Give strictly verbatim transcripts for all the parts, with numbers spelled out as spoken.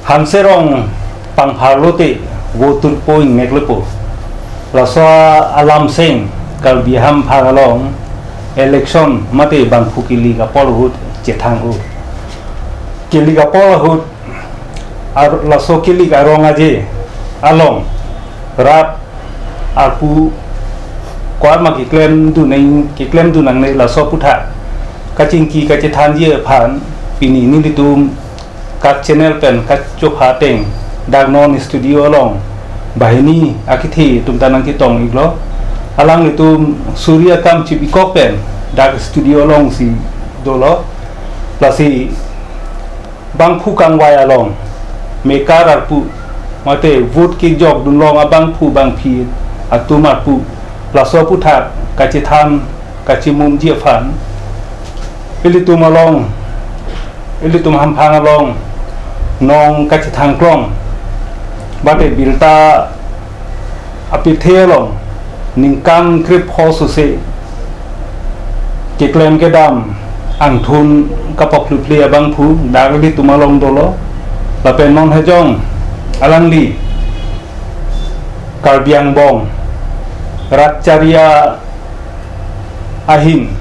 Hanserong pangpharlote vote turpo ingnek lepo. Laso alamseng Karbi hamphang along election mate bangphu kilik apor ahut chethang-o. Kilik apor ahut ar-, laso kilik arong aje along rat arpu komat ma keklemdun nang, keklemdun nangne laso aputhak kachingki kachethanji aphan pini nelitum kat channel pen kachopha ateng dak non studio along banghini akethe atum ta nangketong-iklo. Alanglitum suri akam chip-ikkok pen dak studio alongsi dolo. Lasi bangphu kangvai along mekar arpu mate vote kejokdun long abangphu bangphi atum arpu laso aputhak kachethan kachimumji aphan ilitum along, ilitum hamphang along nong kachethang klong mate birta apithe along ningkan krepho sose keklem kedam angthun kapapluple abangphu dak ilitum along dolo. Lapen non hejong alangli Karbi angbong rat chari ahin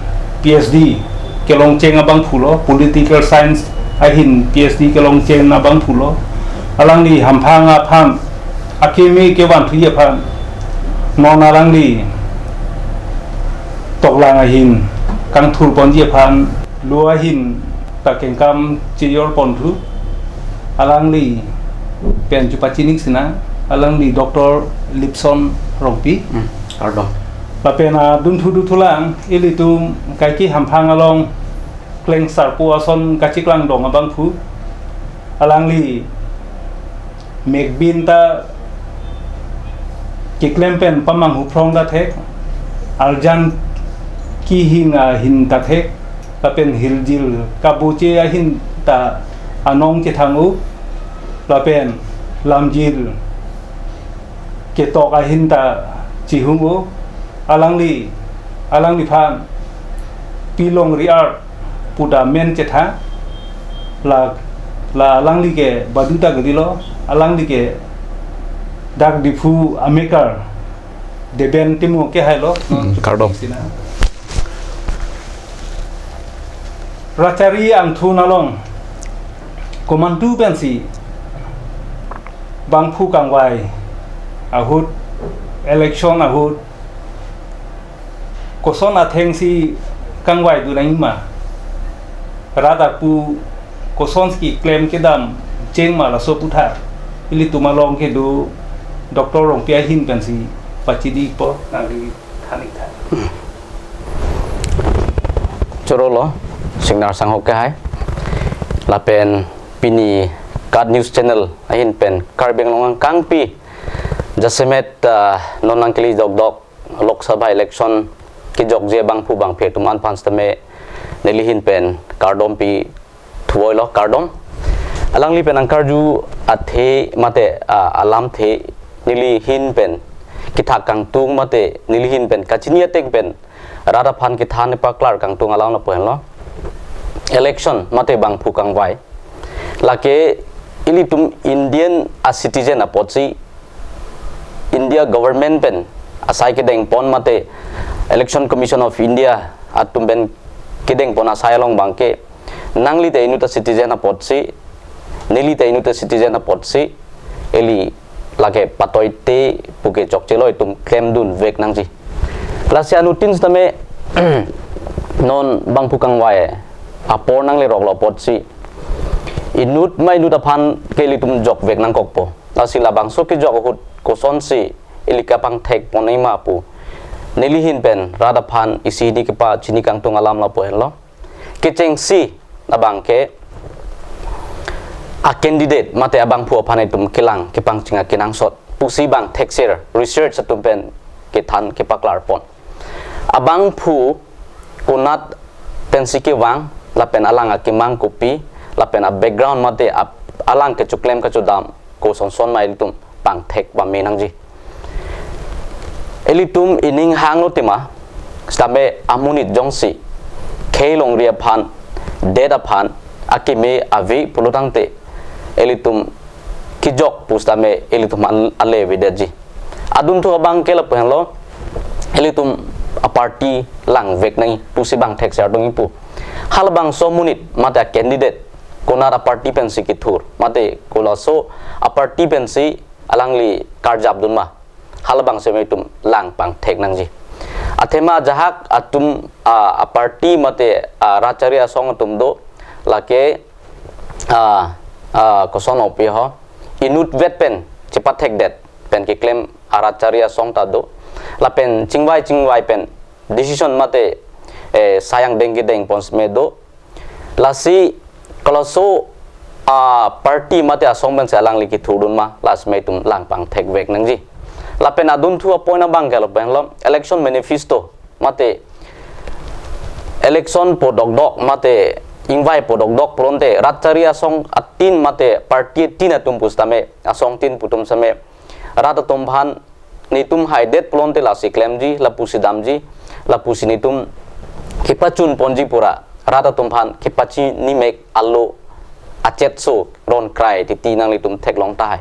PhD kelongcheng abangphulo, political science ahin PhD kelongcheng abangphulo. Alangli hamphang aphan akeme kevanthuji aphan non alangli toklang ahin kangthurponji aphan lo ahin ta kengkam chejorponthu. Alangli pen chu pachining sina, alangli Doctor Lipson Rongpi. Hmm, kardom. Lapen adunthu duthulang ilitum kaike hamphang along klengsarpo ason kachiklang dong abangphu. Alangli mekbin ta keklem pen pamanghu phrong ta thek, arjan kihing ahin ta thek, lapen hiljil kaboche ahin ta anong chethang-o, lapen lamjil ketok ahin ta chihung-o. Alangli, alangliphan Pi Longri Art pu ta men chetha, la, la alangli ke badu ta kalilo, alangli ke dak Diphu amekar Deben Timung kehailo. Hmm, kardom. Sina. Rat chari angthun along komantu pensi bangphu kangvai ahut, election ahut, koson athengsi kangvaidun nangma? Rat arpu kosonsi klem kedam chengma laso aputhak ilitum along kedo Doctor Rongpi ahin pensi pachinipo nangli thanik tha. Chorolo, singnar sanghok kehai. Lapen pini KAT News Channel ahin pen Karbi Anglong angkangpi jasemet, ah, non nangkele dokdok Lok Sabha election kejokji abangphu bangphi atum an aphan sitame neli ahin pen kardom pi thuvoilo, kardom. Alangli pen nangkarju athe mate, ah, alamthe neli ahin pen kethak kangtung mate neli ahin pen kachini ateng pen rat aphan kethan kepaklar kangtung alam lapu henlo. Election mate bangphu kangvai, lake ilitum Indian a citizen apotsi India government pen asai kedengpon mate Election Commission of India atum pen kedengpon asai along abangke, nangli ta inut a citizen apotsi, neli ta inut a citizen apotsi, ili lake patoite puke chokchelo itum klemdunvek nangji. Lasi anuttin sitame non bangphu kangvai apor nangleroklo apotsi inut ma inut aphan ke ilitum jokvek nangkokpo. Lasi labangso kejok ahut kosonsi ili kapangthekpon nangma pu neli ahin pen rat aphan isi hini kepachini kangtung alam lapu henlo. Kechengsi abangke a candidate mate abangphu aphan itum kelang kepangcheng akenangsot pusi bang theksir research atum pen kethan kepaklarpon. Abangphu konat pensi kevang, lapen alang akemang kopi, lapen a background mate a-, alang kechoklem kachodam kosonson ma ilitum pangthek pame nangji. Ilitum ining hanglo tema, sitame amonit jongsi khei longri aphan, det aphan akeme ave pulotangte, ilitum kejok pusitame ilitum an ale avedetji. Adunthu abangke lapu henlo, ilitum a party langvek nangji pusi bang thekser dongji pu. Halabangso amonit mate a candidate konat a party pensi kethur, mate kolaso a party pensi alangli karjap dun ma, halabangso amonit atum langpangthek nangji. Athema ajahak atum a, a party mate a rat chari asong atum do, lake a, a, koson opi ho, inutvet pen chepathekdet pen keklem a rat chari asong ta do. Lapen chingvai chingvai pen decision mate, eh, sayang dengke dengpon seme do. Lasi kolaso a party mate asong pensi alangli kethur dun ma, la seme itum langpangthekvek nangji. Lapen adunthu a point abangke lapu henlo, election manifesto mate election po dokdok mate ingvai po dokdok pulote rat chari asong atin mate party atin atum pusitame, asong tin pu atum seme, rat atum aphan netum haidet pulote lasi klemji, lapusi damji, lapusi netum kepachunponji pura rat atum aphan kepachini mek alo achetso ron krai titi nanglitum theklong tahai.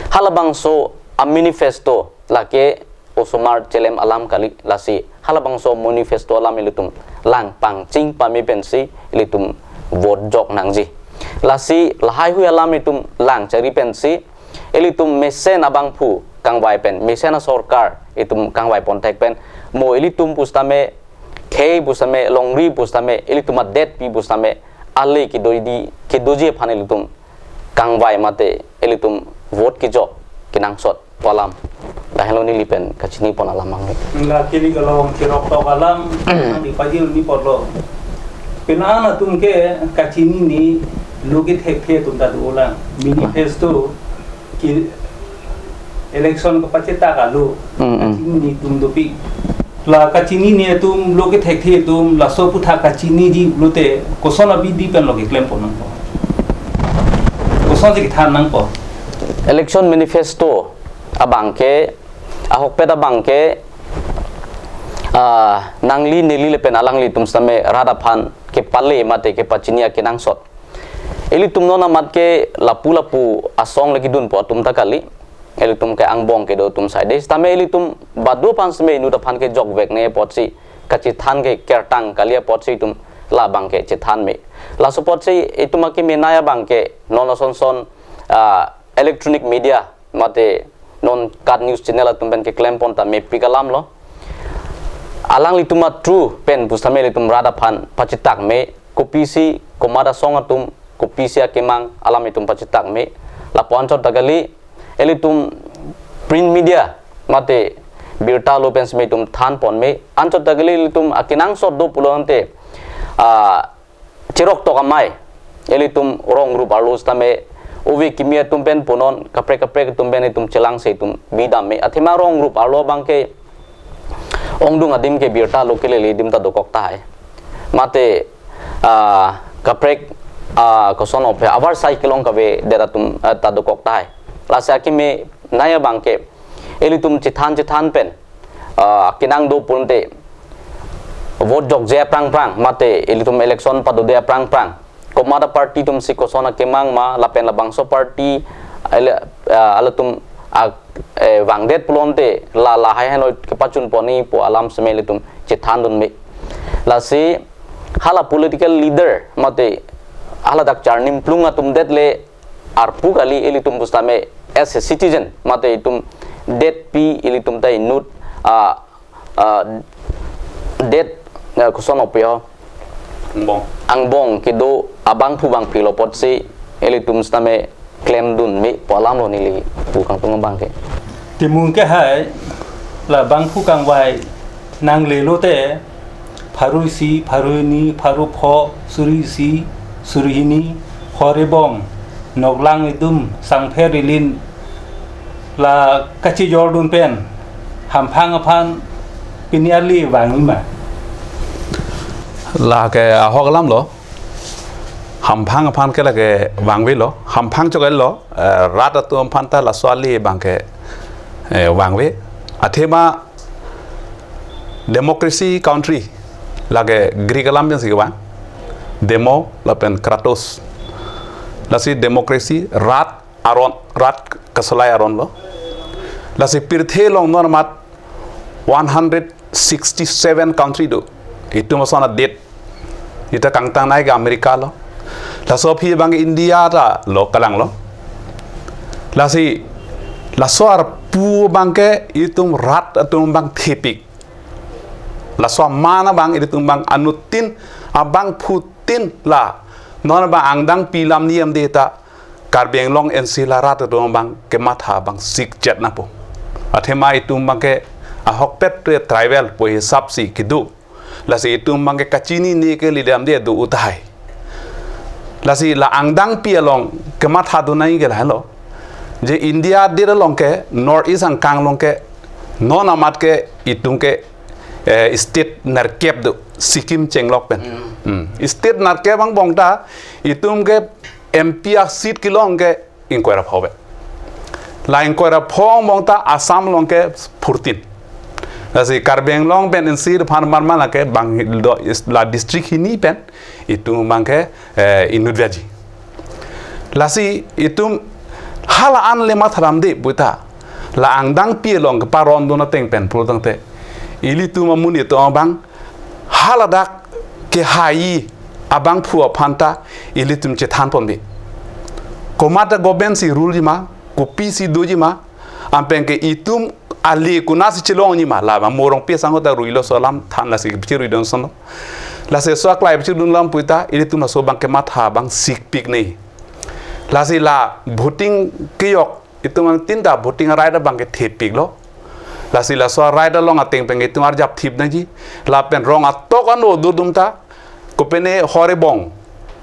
Halabangso a manifesto lake osomar chelem alam kali, lasi halabangso manifesto alam ilitum langpangching pame pensi ilitum vote jok nangji. Lasi lahaihui alam itum lang chari pensi ilitum mesen abangphu kangvai pen, mesen a sorkar itum kangvai ponthek pen, mo ilitum pusitame, khei pusitame, longri pusitame, ilitum adetpi pusitame, ale kedoji, kedoji aphan ilitum kangvai mate ilitum vote kejok kenangsot pu alam. Lahenlo neli pen kachinipon alam abang. La kiri kalong chirok tok alam, di pajil ni porlo. Penang atum ke kachinine lo kethekthe atum ta dolang. Manifesto ke election kapachetak alo. Mm, mm. Kachinine atum dopik. La kachinine atum lo kethekthe atum laso aputhak kachiniji pulote koson abidi pen lo keklempon nangpo? Kosonsi kethan nangpo? Election manifesto abangke, ahokpet abangke, ah, nangli neli lapen alanglitum sitame rat aphan kepale mate kepachini akenangsot. Ilitum non amat ke lapu lapu asong le kedunpo atum ta kali. Ilitum ke angbong kedo atum saide. Sitame ilitum badu aphan seme inut aphan kejokvek ne apotsi kachethan ke kertang kali apotsi itum labangke chethan me. Laso apotsi itum akemenei abangke non ason son, ah, electronic media mate non kat news channel atum pen keklempon ta mepik alamlo. Alanglitum a true pen pusitame ilitum rat aphan pachetak me, kopisi komat asong atum, kopisi akemang alam itum pachetak me. Lapu anchot ta kali, ilitum print media mate birta alo pen seme itum thanpon me. Anchot ta kali ilitum akenangsot do pulote, ah, chirok tok amei, ilitum rong group arlo sitame, ove kimi atum pen punon, kaprek kaprek atum pen itum chelangse itum bidam me. Athema rong group arlo abangke ongdung adim ke birta alo kelele adim ta dokok tahai. Mate, ah, kaprek, ah, koson opi avarsai kelong kavedet atum, ah, ta dokok tahai. Lasi akemenei abangke ilitum chethan chethan pen, ah, kenang do pulote vote jokje aphrang phrang mate ilitum election padode aphrang phrang, komat a party atumsi koson akemang ma lapen labangso party, ele-, ah, halatum a, eh, vangdet pulote la lahai henlo kepachunponji pu alam seme ilitum chethan dun me. Lasi hala political leader mate haladak charnimplung atum det le arpu kali, ilitum pusitame as a citizen mate itum detpi, ilitum ta inut, ah, ah, det, ah, koson opi ho, angbong, angbong kedo abangphu bangphilo apotsi ilitum sitame klemdun me pu alamlo neli pu kangtung abangke. Timung ke hai, la bangphu kangvai nangle lote, pharo isi, pharo hini, pharo pho, suri isi, suri hini, hor ebong, noklang idum, sangpher ilin, la kachijordun pen, hamphang aphan pini ale vangma? Lake ahok alamlo, hamphang aphan ke lake vangvelo, hamphang choklo, eh, rat atum aphan ta laso ale abangke, eh, vangve. Athema democracy country lake Greek alam pensi kevang. Demo lapen kratos. Lasi democracy, rat aron, rat kasolai aron lo. Lasi pirthe along non amat one hundred sixty seven country do. Itum ason adet. Ita kangtangnei ke America lo. Laso aphi abang India ta lo kalang lo. Lasi laso arpu abang ke itum rat atum abang thepik. Laso aman abang ilitum abang anuttin abangphutin la non abang angdeng pi lam niam de ta Karbi Anglong N C la rat atum abang kematha abang sikchet nangpo. Athema itum abang ke ahokpet tribal pu hisap si kedo. Lasi itum abang ke kachinine ke lidam de do utahai. Lasi la angdeng pi along kematha do nai ke lahelo. Je India adet along ke North East angkang along ke non amat ke itum ke eh, state nerkep do, Sikkim chenglok pen. Hmm. State nerkep angbong ta itum ke M P a seat kelong ke ingkoi ra pho pen. La ingkoi ra pho angbong ta Assam along ke fourteen. Lasi Karbi Anglong pen N C aphan man man la ke bang do is la district hini pen itum abang ke eh, inut veji. Lasi itum hala an le matharam de puta. La angdeng pi along keparon do na teng pen pulo tangte. Ilitum amonit atum abang haladak kehai abangphu aphan ta ilitum chethan ponbi. Komat agovernment si rule ji ma, kopi si doji ma, anpen ke itum ale konat si chelongji ma, la ma Morong pi sang ta ruilo so alam than lasi chirui don sono. Lasi so aklai chirui don lam puta, ilitum laso abang kematha abang sikpik nei. Lasi la voting kejok, itum anuttin ta voting right abang ke thepik lo. Lasi laso right along ateng pen itum arjap thip nangji. Lapen rong atok ano dodum ta, kopine hor ebong,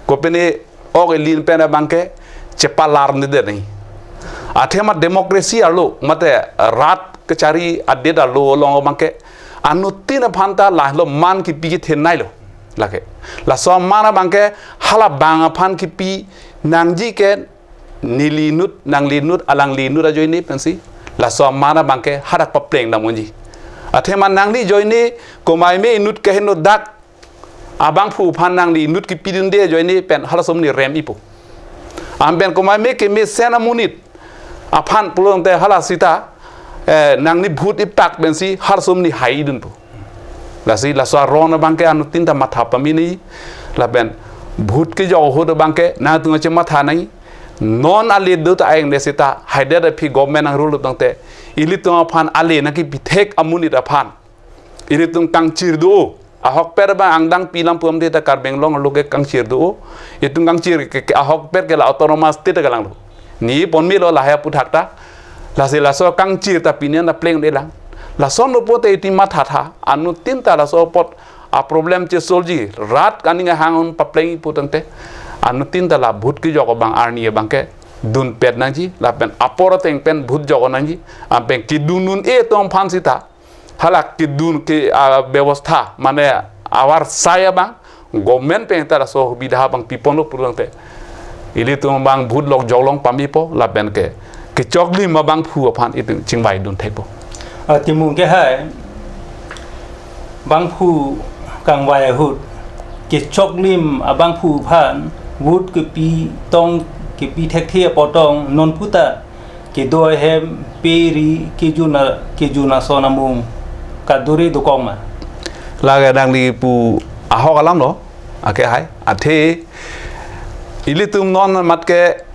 kopine ok elin pen abang ke chepalar ni de nei. Athema democracy arlo, mate rat kachari adet arlo along abang ke anuttin aphan ta lahelo man kipi kithe nai lo. Lake. Laso man abang ke hala bang aphan kipi nangji ke neli inut, nangli inut, alangli inut ajoine pensi. Laso man abang ke hadak papleng dam unji. Athema nangli ajoine komaime inut keheno dak abangphu aphan nangli inut kipidunde ajoine pen halaso amonit rem ipo. Anpen komaime kemesen amonit aphan pulo tangte hala sita eh, nangli vote ipak pensi halaso amonit hai dunpo. Lasi laso aron abang ke anuttin ta matha pamini lapen vote kejok ahut abang ke nangtum chematha nai non ale do ta aing de sita hai det aphi government nang rule tangte ilitum aphan ale nang kipi thek amonit aphan. Ilitum kangchir do. Ahokpet abang angdeng pi lam pu am de ta Karbi Anglong arlo ke kangchir do. Itum kangchir ke, ke ahokpet ke la autonomous state kelang do. Ni ponmi lo lahai aputhak ta. Lasi laso kangchir ta pinian ta pleng de lang. Lason lo pote itum matha tha. Anuttin ta laso apot a problem che solve ji. Rat kaning ahang un papleng pu tangte. Anuttin ta la vote kejok abang arni abang ke dunpet nangji. Lapen apor ateng pen vote jok nangji. Anpen kedun un-e atum aphan sita. Hala kedun ke ah, bevastha mane avarsai abang government pen ta laso subidha abang piponlo pulo tangte ilitum abang vote lok joklong pamipo lapen ke kechoklim abangphu aphan itum chingvai dun thekpo. Ah, Timung ke hai bangphu kangvai ahut kechoklim abangphu aphan vote kepi tong kepi thekthe apot tong non puta kedo ahem pe ri kejun a kejun ason amung kaduri dokok ma. Lake nangli pu ahok alam lo, ake hai, athe ilitum non mat ke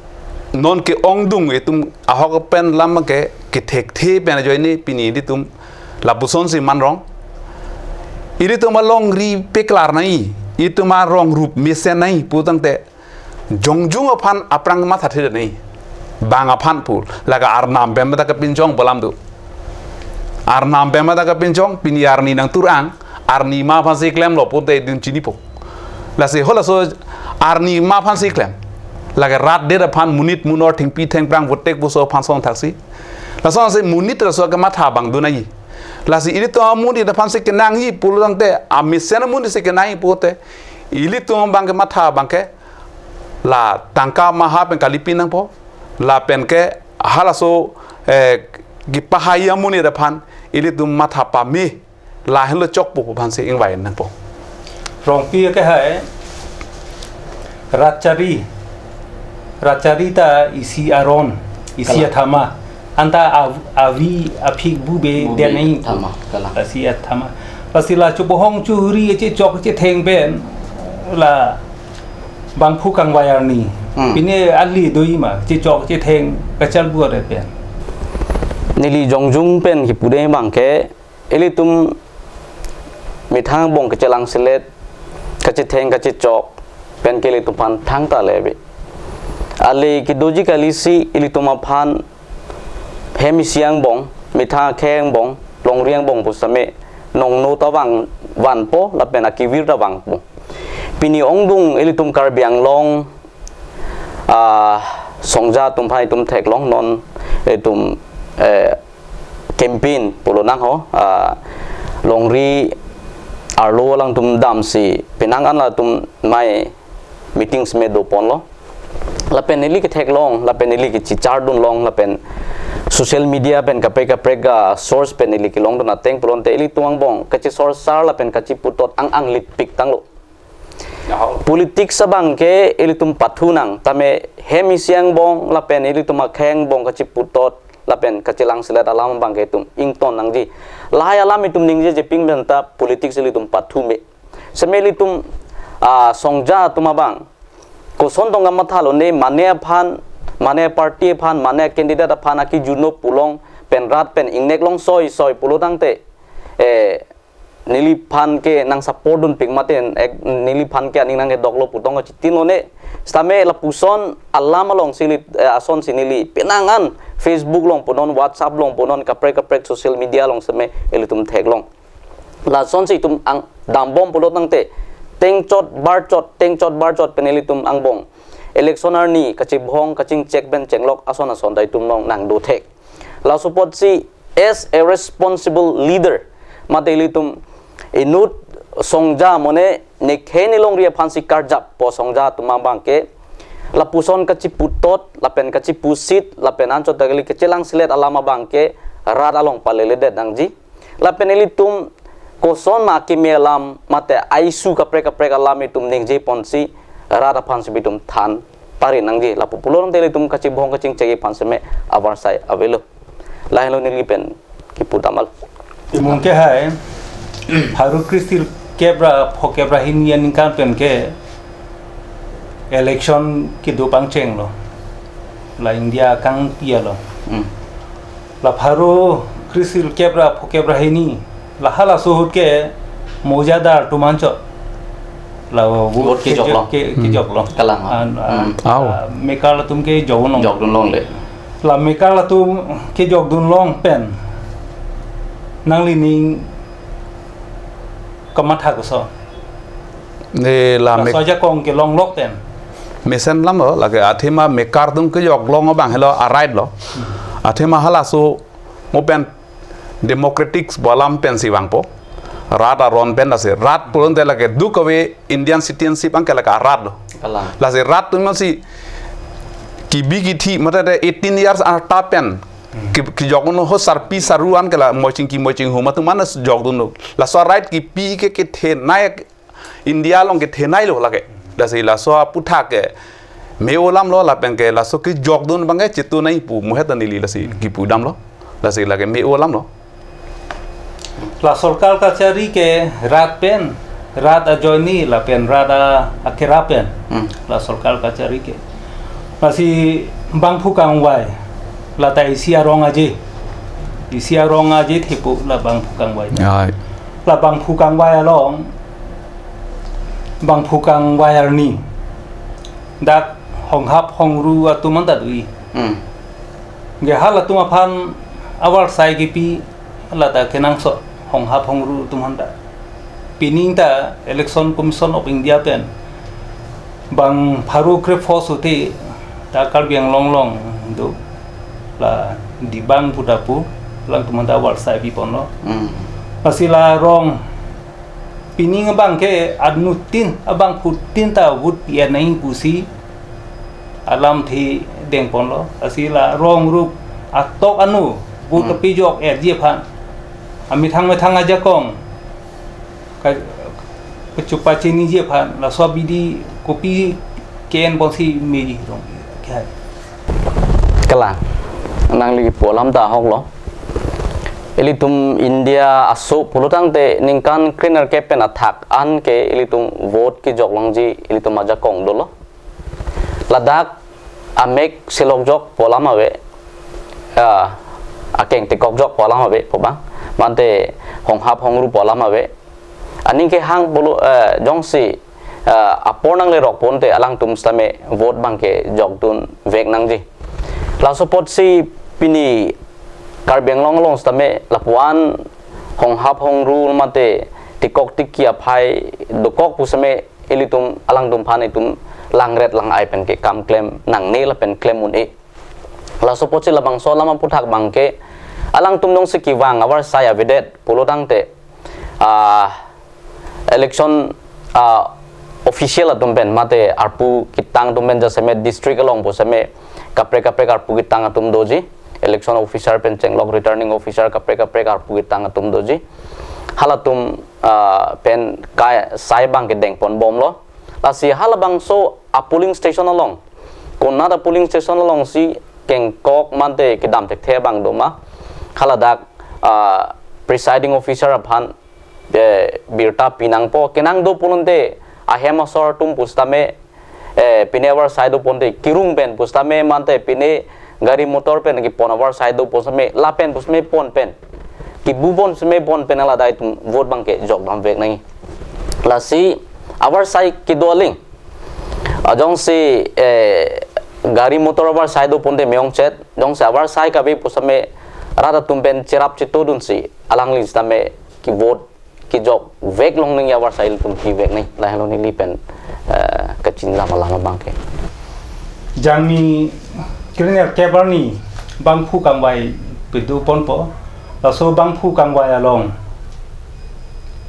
non ke-ongdung itum ahok pen lam ke kethekthe pen ajoine pini ilitum lapuson si manrong. Ilitum alongri peklar nai, itum arong rup mesen nai pu tangte jongjung aphan aphrang matha theda nei. Bang aphan pu, lake arnam pen mata kepinchong pu alam do. Arnam pen mata kepinchong, pini arni nangtur ang, arni ma aphan si klemlo pute dun chinipo. Lasi halaso arni ma aphan si klem. Lake rat det aphan monit monor thengpi thengphrang votek puso aphan song thaksi. Laso si monit laso kematha abang dun nai. Lasi ilitum amonit aphan si kenangji pulo tangte, amesen amonit si kenangji pute. Ilitum abang kematha abang ke la tangka maha pen kalipi nangpo, lapen ke halaso eh, kipahai amonit aphan ilitum matha pame, lahenlo chokpo pu aphan si ingvai nangpo. Rongpi ke hai rat chari Rat chari ta isi aron, isi Kalang. Athama. Anta av-, avi aphik bube Bube den nai. Thama, kalang. Isi athama. Lasi la chubohong chuhuri chechok chetheng pen la bangphu kangvai arni. Hmm. Pine ali doi ma, chechok chetheng kachal buat pen. Neli jongjung pen kipu dei abang ke, ilitum methang angbong kachelangselet, kachetheng kachechok pen ke ilitum aphan thangta le ave. Ale kedoji kali si ilitum aphan hem isi angbong, methang akhei angbong, longri angbong pusitame nongno ta vang vanpo lapen akevir ta vangpo. Pini ongdung ilitum Karbi Anglong, ah, Songja atum aphan itum theklong non itum, eh, campaign pulo nang ho, ah, longri arlo alangtum damsi penang an latum mai meeting seme doponlo. Lapen neli ketheklong, lapen neli kechechardunlong, lapen social media pen kaprek kaprek a source pen neli kelongdun ateng pulote ilitum angbong kachesorsar lapen kacheputot ang-ang lipik tanglo. Politics abang ke ilitum pathu nang, tame hem isi angbong lapen ilitum akhei angbong kacheputot lapen kachelangselet alam abang ke itum ington nangji. Lahai alam itum ningjeje pin pen ta politics ilitum pathu me. Seme ilitum, ah, Songja atum abang koson tong kamatha lone, mane aphan, mane party aphan, mane candidate aphan akejunop pulong pen rat pen ingnek long soi soi pulo tangte, eh, neliphan ke nang support dunpik mate, ek, neliphan ke aning nangkedoklo pu tong kachitin lone. Sitame lapuson alam alongsi neli, eh, asonsi neli penang an Facebook along punon, WhatsApp along punon, kaprek kaprek social media along seme ilitum theklong. Lasonsi itum ang dambom pulo tangte, tengchot barchot, tengchot barchot pen ilitum angbong election arni kachibhong kachingchek pen chenglok ason ason ta itum along nangdothek. Laso apotsi as a responsible leader, mate ilitum inut Songja mone nekhei nelongri aphansi karjappo Songja atum abang ke, lapuson kacheputot lapen kachepusit lapen anchot ta kali kachelangselet alam abang ke rat along paleledet nangji. Lapen ilitum koson ma akeme alam mate a-issue kaprek kaprek alam itum ningjeponsi rat aphansi itum than pari nangji. Lapu pulo tangte ilitum kachibhong kachingchek aphan seme avarsai avelo. Lahenlo neli pen kipu damal. Imung ke hai, pharo kre-isi kep ra phokep ra hini aningkan pen ke election kedo pangchenglo. La India kangpia lo. Hmm. La pharo kre-isi kep ra phokep ra hini, la halaso ahut ke mojadar atum anchot la vote, vote kejok, kejok long. Ke, hmm, kejok long. Kalang. An, hmm, an, aw, ah, mekar atum kejok long. Jokdun longle. La mekar atum kejokdun long pen nanglining kamatha koson? Ne la la mek- soja kong kelong lok pen. Mesen lam lo, lake athema mekar atum kejok long abang helo a-right lo. Athema halaso mo pen democratic pu alam pensi vangpo. Rat aron pen lasi. Rat pulote lake duk ave Indian citizenship abang ke lake a-rat lo. Kalang. Lasi rat atum si kibi kithi mate eighteen years arta pen ki, kejokdunlo ho sarpi saru an ke la moching ki moching ho matu mana jokdunlo. Laso a-right kipi ke kethenei India along kethenei lo lake. Lasi laso aputhak ke me-o alam lo lapen ke laso kejokdun abang ke chetu nai pu muhet neli lasi kipu damlo. Lasi lake me-o alam lo. La sorkar kachari ke rat pen, rat ajoine lapen rat a-, akerap pen. Hmm. La sorkar kachari ke. Lasi bangphu kangvai, lata isi arong aje. Isi arong aje thepo la bangphu kangvai. Ai. La bangphu kangvai along, bangphu kangvai arni, dak honghap hongru atum anta do-i. Hmm. Ke halatum aphan avarsai kipi lata kenangsot honghap hongru atum anta. Pining ta Election Commission of India pen bang pharo kre-pho sute ta Karbi Anglong along do, la Dibang pu ta pu, alangtum anta avarsai piponlo. Hmm. Lasi la rong pining abang ke anuttin abangphutin ta vote pi-et nai pusi alamthe dengponlo. Lasi la rong rup atok anu vote, hmm, kepejok-etji aphan, amethang methang ajakong ka, kachupa chiniji aphan, laso abidi kopi ke-enponsi meji rong. Kalang, nangli kipu alam ta ahok lo. Ilitum India aso pulotangte ningkan krenerkep pen athak an ke ilitum vote kejok longji ilitum ajakong dolo. Ladak amek selok jok pu alam ave, ah, akeng tekok jok pu alam ave pu abang. Mate honghap hongru pu alam ave. Aning kehang pulo, eh, jongsi, eh, apor nanglerok ponte alangtum sitame vote abang kejokdun vek nangji. Laso apotsi pini Karbi Anglong along sitame lapuan honghap hongru mate tekok teki aphai dokok pu sitame ilitum alangtum aphan itum langret lang-ai pen ke kam klem nangne lapen klem un-e. Laso apotsi labangso alam aphuthak abang ke alangtum jongsi kevang avarsai avedet pulotangte, ah, election, ah, official atum pen mate arpu ketang atum pen jasemet district along pu sitame kaprek kaprek arpu ketang atum doji, election officer pen chenglok returning officer kaprek kaprek arpu ketang atum doji. Halatum, ah, pen kai sai abang kedeng pon bomlo. Lasi halabangso a polling station along, konat a polling station alongsi kengkok mate kedam thekthe abang doma, haladak, ah, presiding officer aphan, eh, birta pinangpo, kenang do pulote ahem asor atum pu sitame, eh, pine avarsai do ponte kerung pen pu sitame mate pine gari motor pen kepon avarsai do pu sitame lapen pu sitame pon pen, kebu pon sitame pon pen alada itum vote abang kejok dam vek nangji. Lasi avarsai kedo aling, ah, jongsi, eh, gari motor avarsai do ponte me-ongchot, jongsi avarsai kave pu sitame rat atum pen cherap chetodunsi alangli sitame kevote kejok vek long nangji avarsai ilitum kevek nangji. Lahelo neli pen, eh, kachinjam alam abang ke. Jangmi krenerkep arni bangphu kangvai padu ponpo. Laso bangphu kangvai along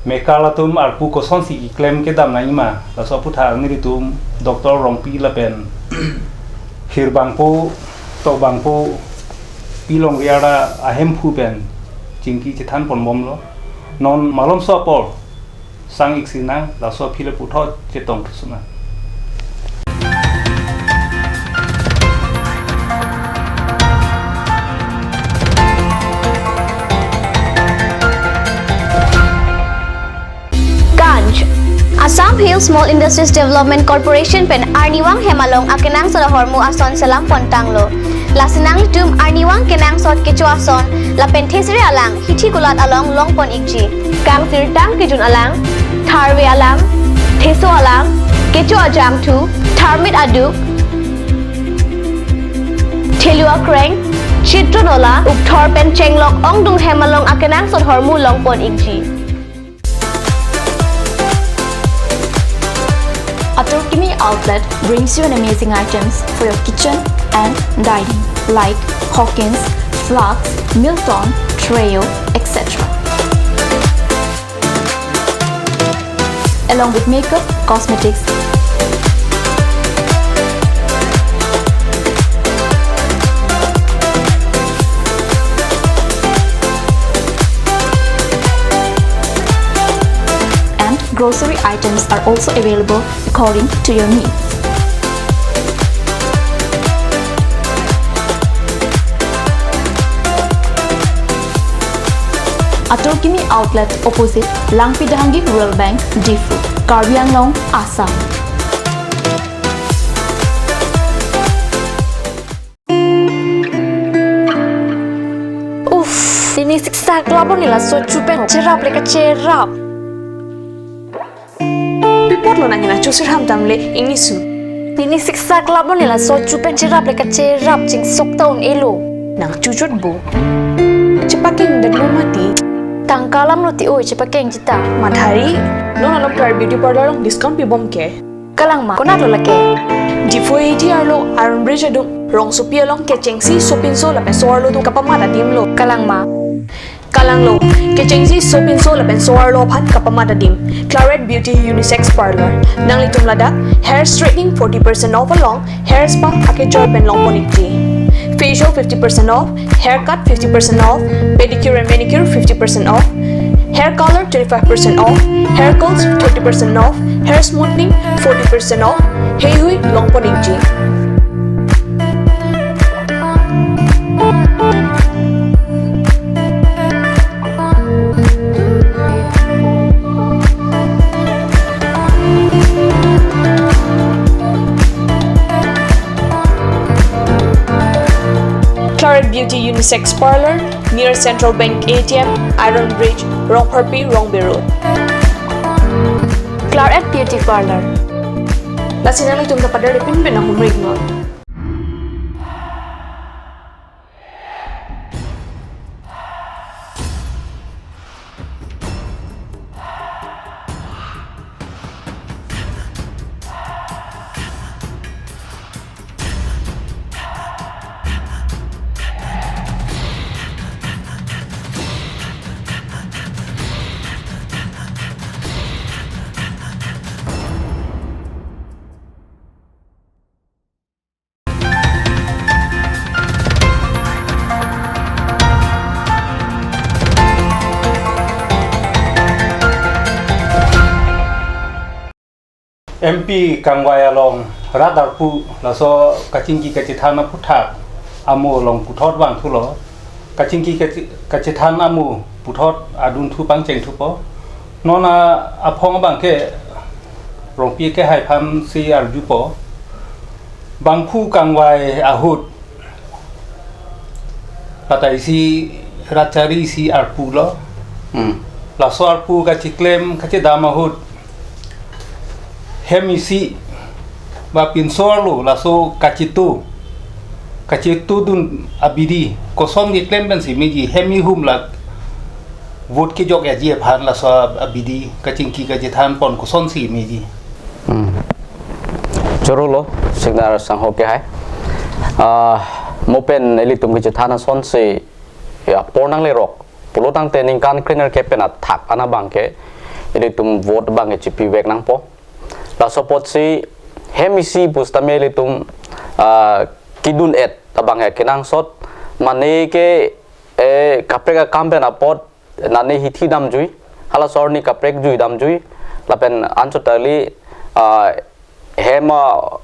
mekar atum arpu kosonsi keklem kedam nangji ma, laso aphuthak nelitum Doctor Rongpi lapen hirbangpo, tokbangpo Pi Longri ara ahemphu pen chingki chethan pon bomlo. Non malomso apor sang-ik sinang, laso aphi le puthot chetong thusuna. Ganj. Assam Hill Small Industries Development Corporation pen arnivang hem along akenangsot ahormu ason selam pontanglo. Lasi nanglitum arnivang kenangsot kecho ason lapen thesere alang hithi kulat along longpon-ikji. Kangsirtang kejun alang, tharve alang, theso alang, kecho ajangthu, tharmit aduk, thelu akreng, chitro nola, ukthor pen chenglok ongdung hem along akenangsot ahormu longpon-ikji. Atur Kimi Outlet brings you an amazing items for your kitchen and dining, like Hawkins, Flask, Milton, Treo, et cetera. Along with makeup, cosmetics, and grocery items are also available according to your needs. Atur Kimi Outlet, opposite Langpi Dehangi Rural Bank, Diphu, Karbi Anglong, Assam. Uff, pini siksak labon ni laso chu pen cherap le kacherap. Pi apotlo nang hena chu sirham damle ingni su. Pini siksak labon ni laso chu pen cherap le kacherap, chingsok ta un-elo. Nang chu chot bo. Chepakeng detlo mati. Tangka alam lo ti oi, chepakengji ta. Madhari, non along Kar Beauty Parlour along discount pi bom ke. Kalang ma, konat lo lake? Diphu A T R lo, Iron Bridge adung, rongsopi along kechengsi sopinso lapen so-arlo atum kapamat adim lo. Kalang ma? Kalang lo, kechengsi sopinso lapen so-arlo aphan kapamat adim. Claret Beauty Unisex Parlour. Nanglitum ladak hair straightening forty percent off along hair spa akejoy pen longpon-ikji. Facial fifty percent off, haircut fifty percent off, pedicure and manicure fifty percent off, hair color twenty-five percent off, hair curls thirty percent off, hair smoothing forty percent off, heihui longpon-ikji. Beauty Unisex Parlor, near Central Bank A T M, Iron Bridge, Rongpharpi, Rongbe Road. Claret Beauty Parlor. Lasi nanglitum ta pader ipin pen ahumrik non. M P kangvai along rat arpu laso kachingki kachethan aphuthak amo along puthot vangthulo. Kachingki kache-, kachethan amo puthot adunthu pangchengthupo. Non a-, aphong abangke Rongpi akehai aphansi arjupo. Bangphu kangvai ahut patai isi rat chari isi arpulo. Hmm. Laso arpu kachiklem kachedam ahut hem isi ba pinso arlo laso kachetu, kachetudun abidi koson keklem pensi meji, hem ihum lak vote kejok yaji aphan laso abidi kachingki kachethan pon kosonsi meji. Hmm. Chorolo, Singnar sangho akehai. Ah, mo pen ilitum kachethan asonsi, ya, apor nanglerok. Pulotangte ningkan krenerkep pen athak an abangke ilitum vote abangke chipivek nangpo. Laso apotsi hem isi pusitame ilitum, ah, kedun-et abangke kenangsot, mane ke, eh, kaprek akam pen apot nane hithi damjui, halaso arni kaprek jui damjui, lapen anchot kali, ah, hem, ah,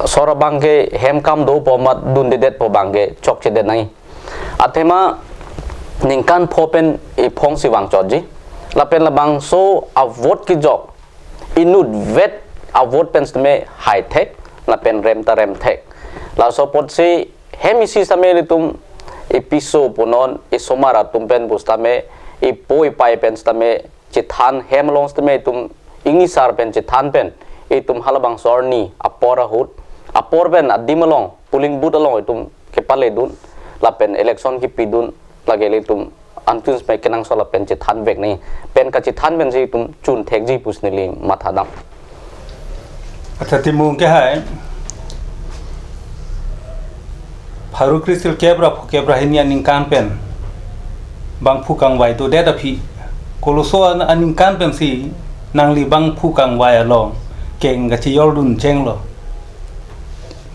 sor abangke hem kam dopo amat dundedetpo abangke chokchedet nangji. Athema ningkan pho pen iphongsi vangchotji. Lapen labangso avote kejok inutvet avote pen sitame haithek, lapen rem ta remthek. Laso apotsi hem isi sitame ilitum ipiso punon isomar atum pen pusitame ipo ipai pen sitame chethan, hem along sitame itum ingnisar pen chethan pen itum halabangso arni apor ahut, apor pen adim along, polling booth along itum kepaledun lapen election kepidun, lake ilitum anchun sitame kenangsot lapen chethanvek nangji pen kachethan pensi itum chunthekji pusi neli mathadam. Accha, Timung akehai, pharo kresirkep ra phokep ra hini aningkan pen bangphu kangvai dodet aphi, koloso an-, aningkan pensi nangli bangphu kangvai along keng kachejordun chenglo?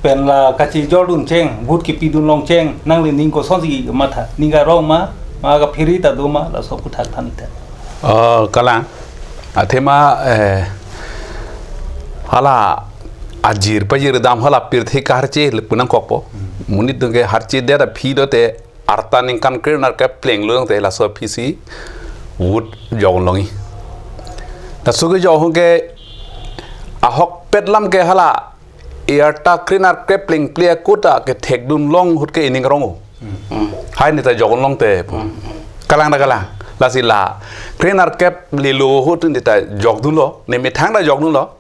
Pen la kachejordun cheng, vote kepidun long cheng, nangli ning kosonsi matha, ning karong ma, ma kaphere ta do ma, laso aphuthak than-ik tha. Oh, kalang. Athema, eh, hala ajir pajir dam hala pirthe kaharche le pu nangkokpo. Hmm. Monit atum ke harchedet aphi dote arta ningkan krenerkep plenglo tangte laso aphisi vote jok longji. Laso kejok ahut ke ahokpet alam ke hala arta krenerkep plengple akota kethekdun long ahut ke ining rong-o. Hmm. Hai neta jok longte pu. Hmm. Kalang da kalang. Lasi la krenerkep lelo ahut neta jokdunlo, ne methang ta jokdunlo.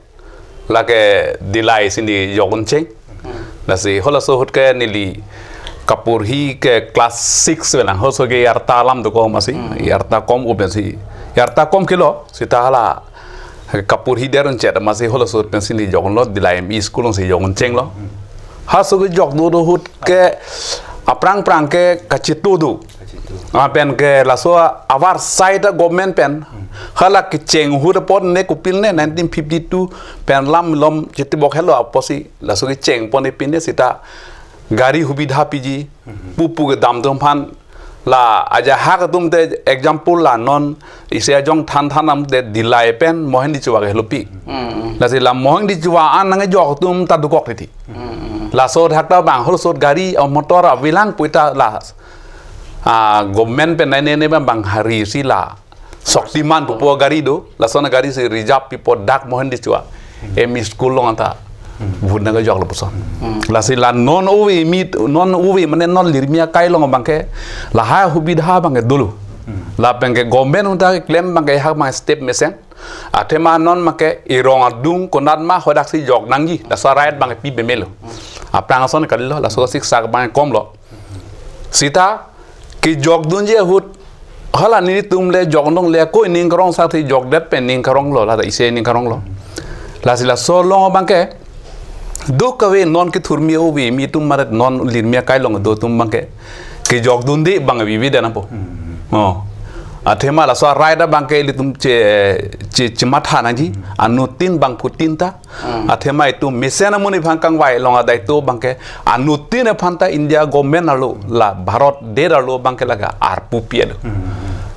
Lake Dillai si ne jokdun cheng. Hmm. Lasi halaso ahut ke neli kaporhi ke class six velang, halaso ke arta alam dokok amatsi, Hmm. arta kom-o pensi. Arta kom kilo, seta hala kaporhi der-un chet amatsi halaso ahut pensi ne jokdunlo, Dillai M E school alongsi jokdun chenglo. Hmm. Halaso ke jokdun ahut ke aphrang phrang ke kachetu do. Kachetu. Ah, pen ke laso avarsai ta government pen. Hmm. Hala kecheng ahut apot ne kopil ne nineteen fifty-two pen lam malom chitibok helo apotsi laso kecheng pon ipine seta gari hubidha piji, Hmm. pupu kedam atum aphan la ajahak atum te example la non isi ajong than than atum te Dillai pen Mohendichua ke helopi. Hmm. Lasi la Mohendichua an nangjok atum ta dokok titi. Hmm. Laso thakta bang halaso gari o motor avelang puta la, ah, government pen nai ne ne bang bang hari si la Shaktiman pupo gari do, lason gari si reserve pipo dak Mohendichua M E school along anta. Vote nangkejoklo puson. Lasi la non ove mi, non ove mane non lirmi akai along abangke lahai hubidha abangke dolo. Lapenke government ahut ta keklem abangke hak abang step mesen. Athema non abangke irong adung konat ma hodaksi jok nangji. Laso right abangke pi bemelo. Aphrang ason kalilo, laso siksa abangke komlo. Seta kejokdunji ahut hala nelitum le jokdunle ko ining karong sa thi jokdet pen ining karonglo, la isi ining karonglo. Lasi laso along abangke duk kave non kethurmi ove mi atum maret non lirmi akai along do atum abangke kejokdunde abang vivi de nangpo. Oh. Athema laso right abangke ilitum che che chematha nangji, anuttin bangphutin ta. Athema itum mesen amonit aphan kangvai along adai to abangke anuttin aphan ta India government arlo la Bharat det arlo abangke lake arpu pi alo.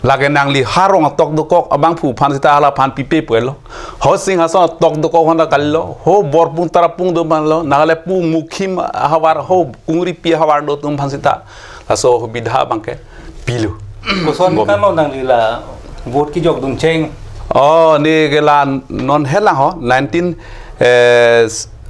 Lake nangli ha rong atok dokok abangphu aphan seta hala aphan pipe pu alo. Ho Singhason atok dokok aphan ta kalilo. Ho Borpung Tarapung do aphanlo. Nangli pu Mukhim ahavar ho Kungripi ahavar do atum aphan seta laso hubidha abangke pilo. Koson Gom. Kan lo nangli la vote kejokdun cheng? Oh, neli ke la non helang ho, nineteen, eh,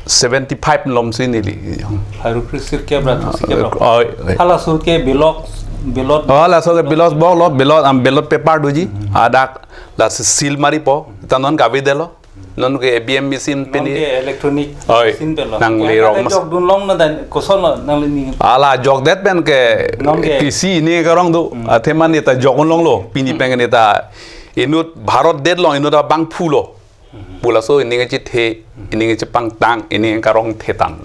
seventy five malom si neli. Haru krisir ke brat si ke brat. Oh, oh. Halaso ke ballot, ballot. Oh, laso ke ballot boklo, ballot, am, ballot paper doji. Hadak la seal maripo, ta non kavedetlo. Non ke E V M machine. Non pini ke electronic. Oi, machine pelo. Nangli rong mas. Jokdun long na dan koson lo nangli ni. Ala jokdet pen ke. Non ke. Isi ining karong do. Athema neta jokdun longlo. Pini pen neta inut Bharat det along inut abangphulo. Pu laso ining chithe, ining chepangtang, ining karong thetan.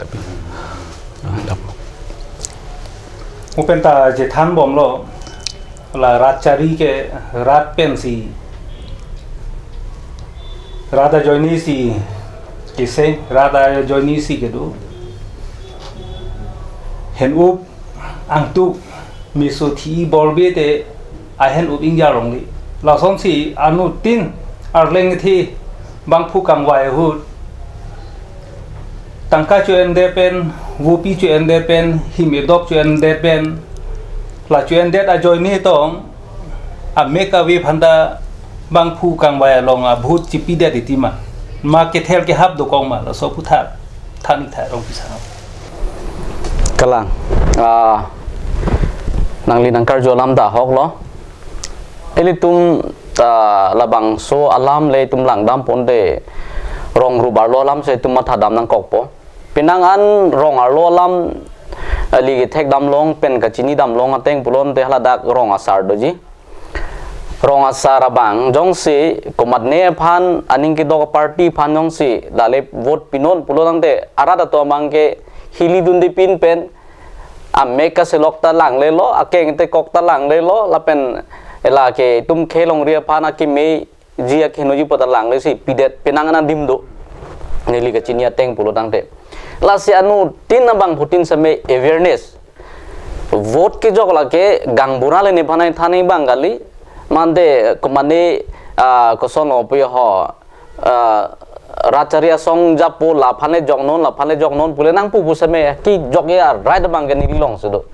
Lapen ta chethan bomlo, la rat chari ke rat pensi, rat ajoine si, kise rat ajoine si kedo. Hen-up angtuk meso thi bolbe te ahen-up ingjar longle. Lasonsi anuttin arleng thi bangphu kangvai ahut tangka cho-endet pen, vopi cho-endet pen, him edok cho-endet pen, la cho-endet ajoine tong, amek ave aphan ta bangphu kangvai along a-vote chipidet titi ma. Ma kethel kehap dokok ma, laso aphuthak than-ik tha Rongpi asar. Kalang. Ah, nangli nangkarju alam ta ahok lo. Ilitum ta labangso alam le itum langdam ponte rong rup arlo alam si itum mathadam nangkokpo. Penang an rong arlo alam, eh, ili kethekdam long pen kachinidam long ateng pulote haladak rong asar doji. Rong asar abang jongsi komatne aphan aning kedok party aphan jongsi dale vote pinon pulo tangte arat atum abangke hilidunde pin pen amek kaselok ta langlelo, akeng tekok ta langlelo, lapen ela ke itum khelongri aphan akeme ji akhenoji pu ta langle si pidet penang an adim do. Neli kachini ateng pulo tangte. Lasi anuttin abangphutin seme awareness. Vote kejok lake gaonbura le nephan than-ik abang kali. Mande komatne, ah, koson lo puyo ho, ah, rat chari asong japo laphan le joknon, laphan le joknon pule nangpu pu seme kejok a-right abangke neli along si do.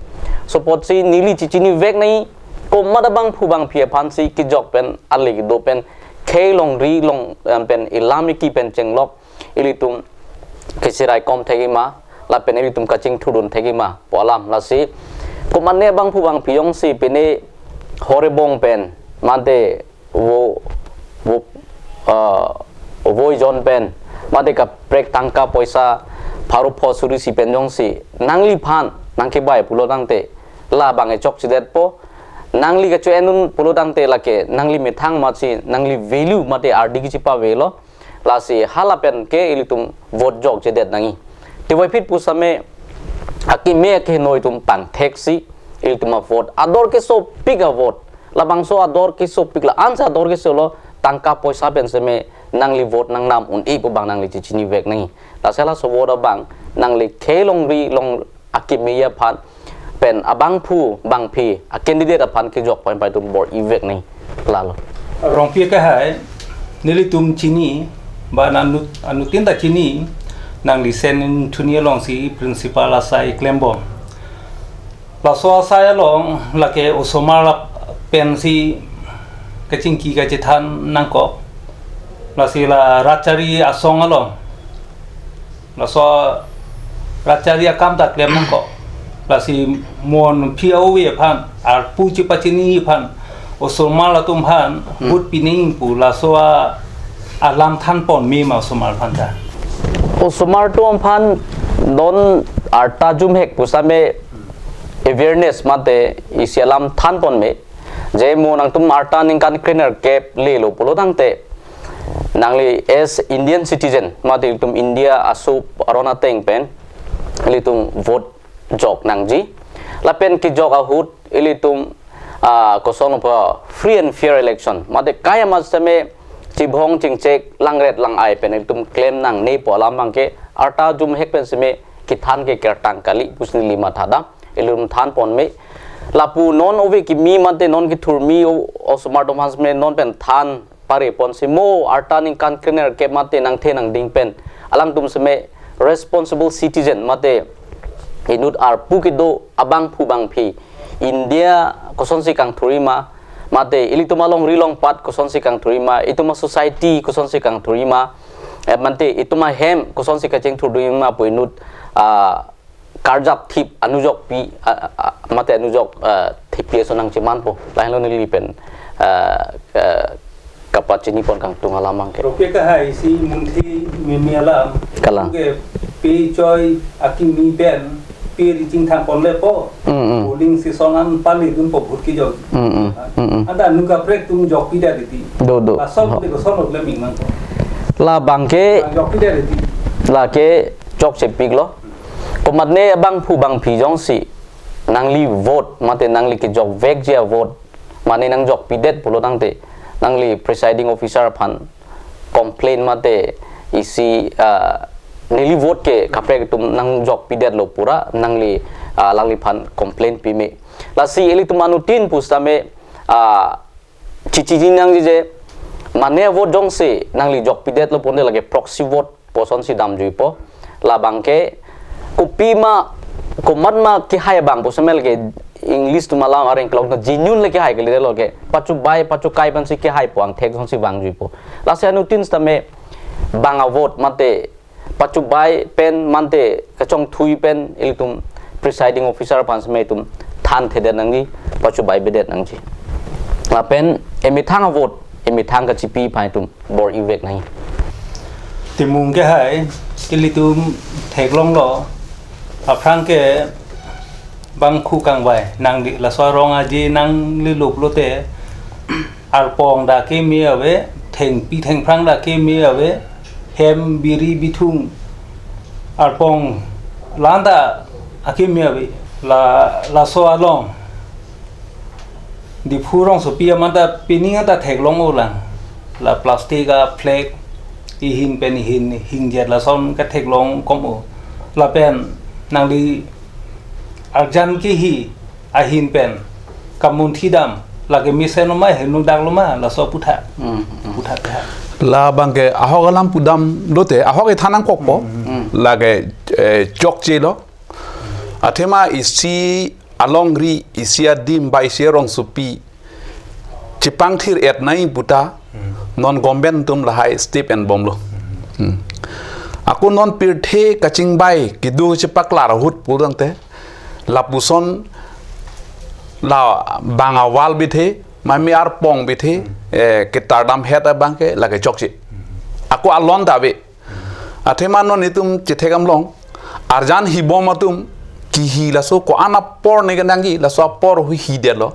Sopot si neli chichinivek nangji komat abangphu bangphi aphansi kejok pen ale kedo pen khelongri long, em, pen ilam iki pen chenglok ilitum kesirai kom thekji ma, lapen ilitum kachingthurdun thekji ma pu alam. Lasi komatne abangphu bangphi jongsi pine Horebong pen, mate vo, vo, ah, vo ejon pen, mate kaprek tangka poisa pharo pho suri isi pen jongsi nangliphan nangkebai pulo tangte labang e chokchedetpo. Nangli kacho-endun pulo tangte lake nangli methang amatsi nangli value mate ardi kachepavelo. Lasi hala pen ke ilitum vote jokchedet nangji. Tevoiphit pu seme akeme akeheno itum pangtheksi ilitum avote. Ador kesopik avote. Labangso ador kesopik la-ansi ador kesolo tangka poisa pen seme nangli vote nangnam un-e pu abang nangli chichinivek nangji. Lasi laso vote abang nangli khelongri long akeme aphan pen abangphu bangphi a-candidate aphan kejok pen pai itum bor-ivek nangji lalo. Rongpi akehai, nelitum chini, ba nanut, anuttin ta chini, nangli Saint Anthony alongsi principal asai klembom. Laso asai along lake osomar lap pensi kachingki kachethan nangkok. Lasi la rat chari asong along Laso rachari akam ta klem nangkok. Lasi mo aphi ove aphan, arpu chepachini aphan, osomar atum aphan, Hmm. vote pining pu laso a, alam than ponme ma osomar aphan ta. Osomar atum aphan non arta jumhek pusitame awareness mate isi alam than ponme. Je mo nangtum arta ningkan krenerkep lelo pulo tangte, nangli as Indian citizen, mate itum India aso aron ateng pen, ilitum vote jok nangji. Lapen kejok ahut, ilitum, ah, kosonlo pa free and fair election. Mate kaya ma sitame chibhong chingchek langret lang-ai pen ilitum klem nangne pu alam abangke arta jumhek pen sitame kethan ke kertang kali pusi neli mathadam. Ilitum than ponme. Lapu non ove kimi mate non kethurmi o, osomar atum aphan sitame non pen than pare ponsi mo arta ningkan krenerkep mate nangthe nangding pen alangtum sitame responsible citizen mate inut arpu kedo abangphu bangphi India kosonsi kangthurji ma, mate ilitum alongri longpat kosonsi kangthurji ma, itum a-society kosonsi kangthurji ma, eh, mate itum ahem kosonsi kachingthurdunji ma pu inut, ah, karjap thip anujokpi, ah, ah, mate anujok, ah, thippi ason nangchemanpo. Lahenlo neli pen, ah, ah, kapachini pon kangtung alam abangke. Roke kahai si munthi mimi alam. Kalang. Ke pe choi akimi pen pe ri chingthang ponlepo. Mm, mm. Polling station an palidunpo vote kejok. Mm, mm, mm, mm. Anta nu kaprek atum jokpidet titi. Do, do. Laso Ho. Tiko sono le ming nangpo. La abangke. Jokpidet titi. Lake chokchepiklo. Komatne abangphu bangphi jongsi nangli vote mate nangli kejokvekji a-vote mane nangjokpidet pulo tangte nangli presiding officer aphan complain mate isi, ah, neli vote ke kaprek atum nangjokpidetlo pu ra nangli, ah, alangliphan complain pime. Lasi ilitum anuttin pusitame, ah, chichini nangji je mane vote jongsi nangli jokpidetlo pute lake proxy vote pu asonsi damjuipo. La abangke kopima komatma kehai abang pusitame lake English atum alam areng kelong ta genuine le kehai kalidet lo ke. Pachubai pachukai pensi kehaipo angthek asonsi vangjuipo. Lasi anuttin sitame bang a-vote mate pachubai pen mate kachongthui pen ilitum presiding officer aphan sitame itum thanthedet nangji, pachubaibedet nangji. Lapen emethang a-vote, emethang kachipi aphan itum bor-ivek nangji. Timung kehai, ilitum theklonglo, aphrang ke bangphu kangvai nangli, laso arong aje nanglilo pulote, arpong ta keme ave, thengpi thengphrang ta keme ave, hem biri bithung, arpong la-an ta akeme ave, la, laso along Diphu rongsopi amat ta pining anta theklong olang. La plastic a-flag ihin pen ihin hingjet lason katheklong kom o. Lapen nangli arjan kehi ahin pen kamunthi dam, lake mesen lo ma, henu dak lo ma, laso aphuthak. Hmm, hmm. Aphuthak ha. La abangke ahok alam pudam lote, ahok ethan nangkokpo. Hmm, hmm. Lake, eh, chokchelo. Athema isi alongri, isi adim ba isi arongsopi chepangthir-et nai puta, hmm, non government atum lahai step enbomlo. Hmm. Ako non pirthe kachingbai kedo chepaklar ahut pulangte, lapuson la bang a-wall bithe, mami arpong bithe, hmm, eh, ketardamhet abangke lake chokche. Hmm. Ako alon ta ave. Athema non itum chethek damlong, arjan hibom atum kehi laso ko-an apor ne kenangji, laso apor hui hidetlo.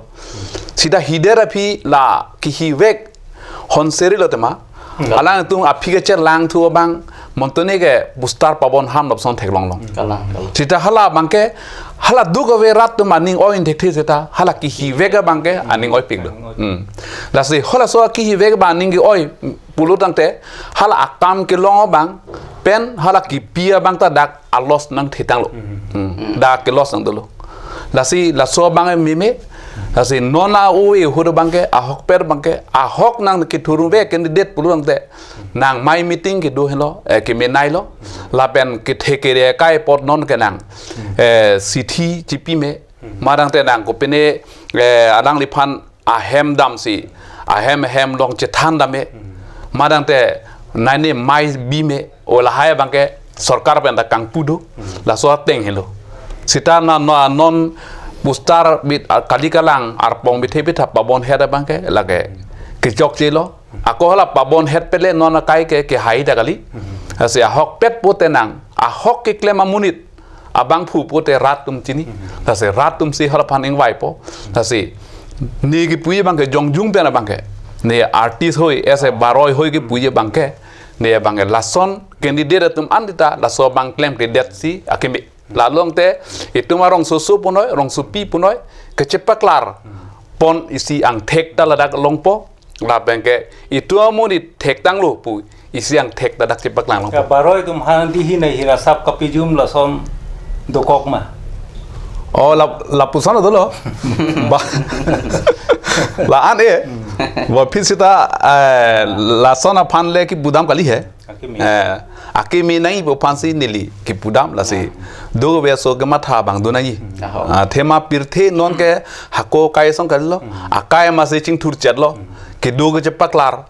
Sita hidet aphi la kehivek honseri lo tema. Hmm. Alangtum aphi kecherlangthu abang, montone ke bustar pabon ham lapuson theklonglong. Kalang, kalang. Sita hala abangke, hala duk ave rat atum aning oi inthekthe sita, hala kehivek abangke aning oipiklo. Hmm. Lasi halaso kehivek abang aning ke-oi pulotangte, hala akam kelong abang pen hala kepi abang ta dak a-loss nangthetanglo. Mhm. Hmm. Dak ke-loss nangdolo. Lasi laso abang meme, lasi non a-ove ahut abangke, ahokpet abangke, ahok nangkethurve candidate pulotangte, nangmai meeting kedo henlo, eh, kemenailo, lapen kethe kere kai apot non ke nang, eh, chithi chipime, madangte nang kopine, eh, alangliphan ahem damsi, ahem ahem along chethan dam-e. Hmm. Madangte nane mai bim-e, o lahai abangke sorkar pen ta kangpu do, laso ateng helo. Seta na no non poster bit, ah, kali kalang arpong bithe bitha pabonhet abang ke lake kejokjelo. Ako hala pabonhet pele non akai ke kehai ta kali. Lasi ahokpet pute nang, ahok keklem amonit abangphu pute rat atum chini. Lasi rat atum si hala aphan ingvaipo. Lasi ne kipuji abang ke jongjung pen abang ke, ne artist hoi, ese Baroi hoi kipuji abang ke, ne abang ke lason candidate atum an ta laso abang klemkledet si akimi. Lalong te itum arongsoso punoi, rongsopi punoi, kechepaklar pon isi angthek ta ladak longpo. Lapen ke itum amonit thektanglo pu isi angthek ta dak chepaklang Ya, longpo. Baroi atum han di hina hina sap kapijum lason dokok ma. Oh, la, lapuson dolo. Ba, la-an e. Ba phit seta, eh, lason aphan le kipudam kali he. Akimi. Eh, akimi nangji pu aphan si neli kipudam lasi. Dove aso kematha abang do nangji. Aho. Ah, athema pirthe non ke hako kai asong kalilo. Akai amatsi chingthurchetlo. Kedo kechepaklar.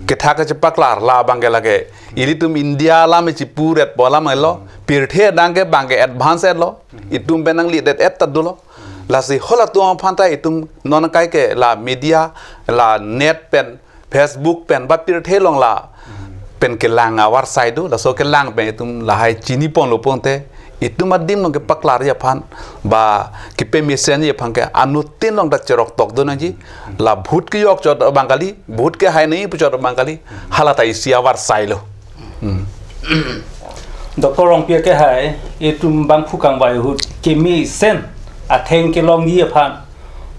Ketha kechepaklar la abang ke lake. Ilitum India alam chipuret pu alam lo. Pirthe adang ke abang ke advance lo. Itum pen nanglidet-et ta dolo. Lasi halatum aphan ta itum non akai ke la media, la net pen, Facebook pen, ba pirthe along la pen kelang avarsai do, laso kelang pen itum lahai chiniponlo pute, itum adim along kepaklarji aphan, ba kepamesonji aphan ke anuttin along ta cheroktok do nangji, la vote kejok chot abang kali, vote kehai nangji pu chot abang kali, hala ta isi avarsai lo. Hmm. Doctor Rongpi ke hai, itum bangphu kangvai ahut, kemesen atheng kelongji aphan.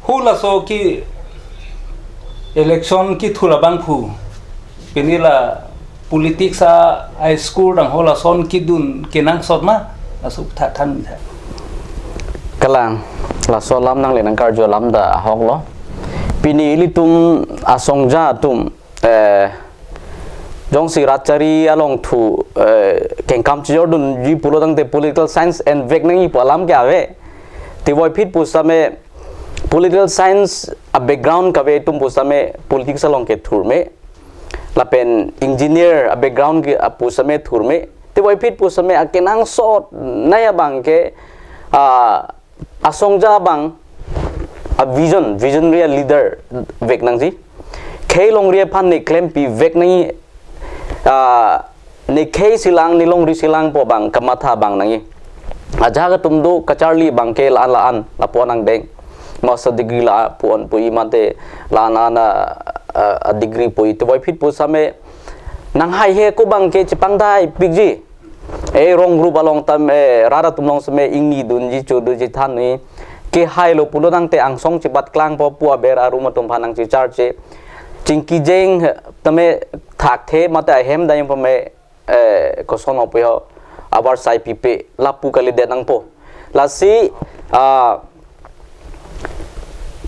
Halaso ke election kethur abangphu. Pini la politics a, a school dang halason kedun kenangsot ma. Laso tha than tha. Kalang, laso alam nangli nangkarju alam ta ahok lo. Pini ilitum asongja atum, eh, jongsi rat chari along thu, eh, kengkam chijordunji pulo tangte political science envek nangji pu alam ke ave. Tevoiphit pusitame political science a background kave atum pusitame politics along ke thurme. Lapen engineer a background ke, ah, pusitame thurme. Tevoiphit pusitame akenangsot nai abang ke, ah, asongja abang a vision, visionary a leader vek nangji. Khei longri aphan ne klempi vek nangji, ah, ne khei silang, ne longri silang pu abang kamatha abang nangji. Ajahak atum do kacharli abang ke la-an la-an lapu-an angdeng. Master degree la pu-an pu-i mate la-an la-an a, a, a degree pu-i. Tevoiphit pusitame nanghaihe ako abang ke chepangdai pikji. E rong group along tame, rat atum along sitame ingni dunji chodunji thanji. Kehailo pulo tangte angsong chibat klangpo pu aber arum atum aphan nangchecharche. Chingki jeng tame thakthe mate ahem dayung pame, eh, koson opo ho, avarsai pipe lapu kalidet nangpo. Lasi, ah,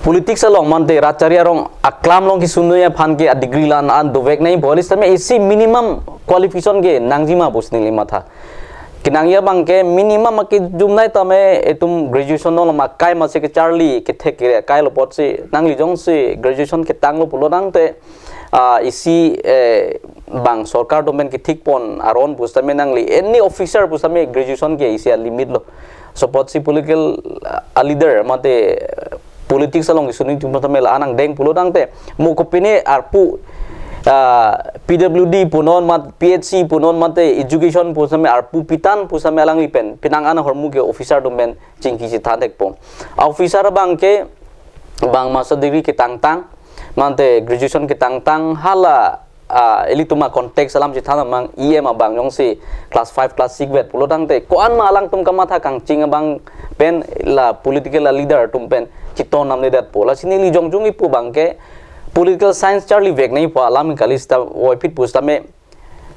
politics along mate rat chari arong aklam along kesunoi aphan ke a degree la-an dovek nangji pu, isi tame isi minimum qualification ke nangji ma pusi neli matha. Kenangji abang ke minimum akejum nai tame itum graduation along akai amatsi kacharli kethek kere akai lo apotsi nangli jongsi graduation ketanglo pulo tangte, ah, isi, eh, bang sorkar atum pen kethikpon aron pusitame nangli any officer pusitame graduation ke isi a limit lo. Laso apotsi political, ah, leader mate politics along kesunoi atum tame la-an angdeng pulo tangte mo kopine arpu, ah, P W D punon mat P H C punon mate education pusitame arpu pitan pusitame alangli pen penang an ahormu ke officer atum pen chingki chethan thekpo. Officer abang ke bang master degree ketangtang mate graduation ketangtang hala, ah, ilitum a context alam chethan amang E M abang jongsi class five class six vet pulo tangte ko-an ma alangtum kamatha kangching abang pen la political a leader atum pen chiton namledetpo. Lasi neli jongjung ipu abang ke political science charli vek nangji pu alam kali seta voiphit pusitame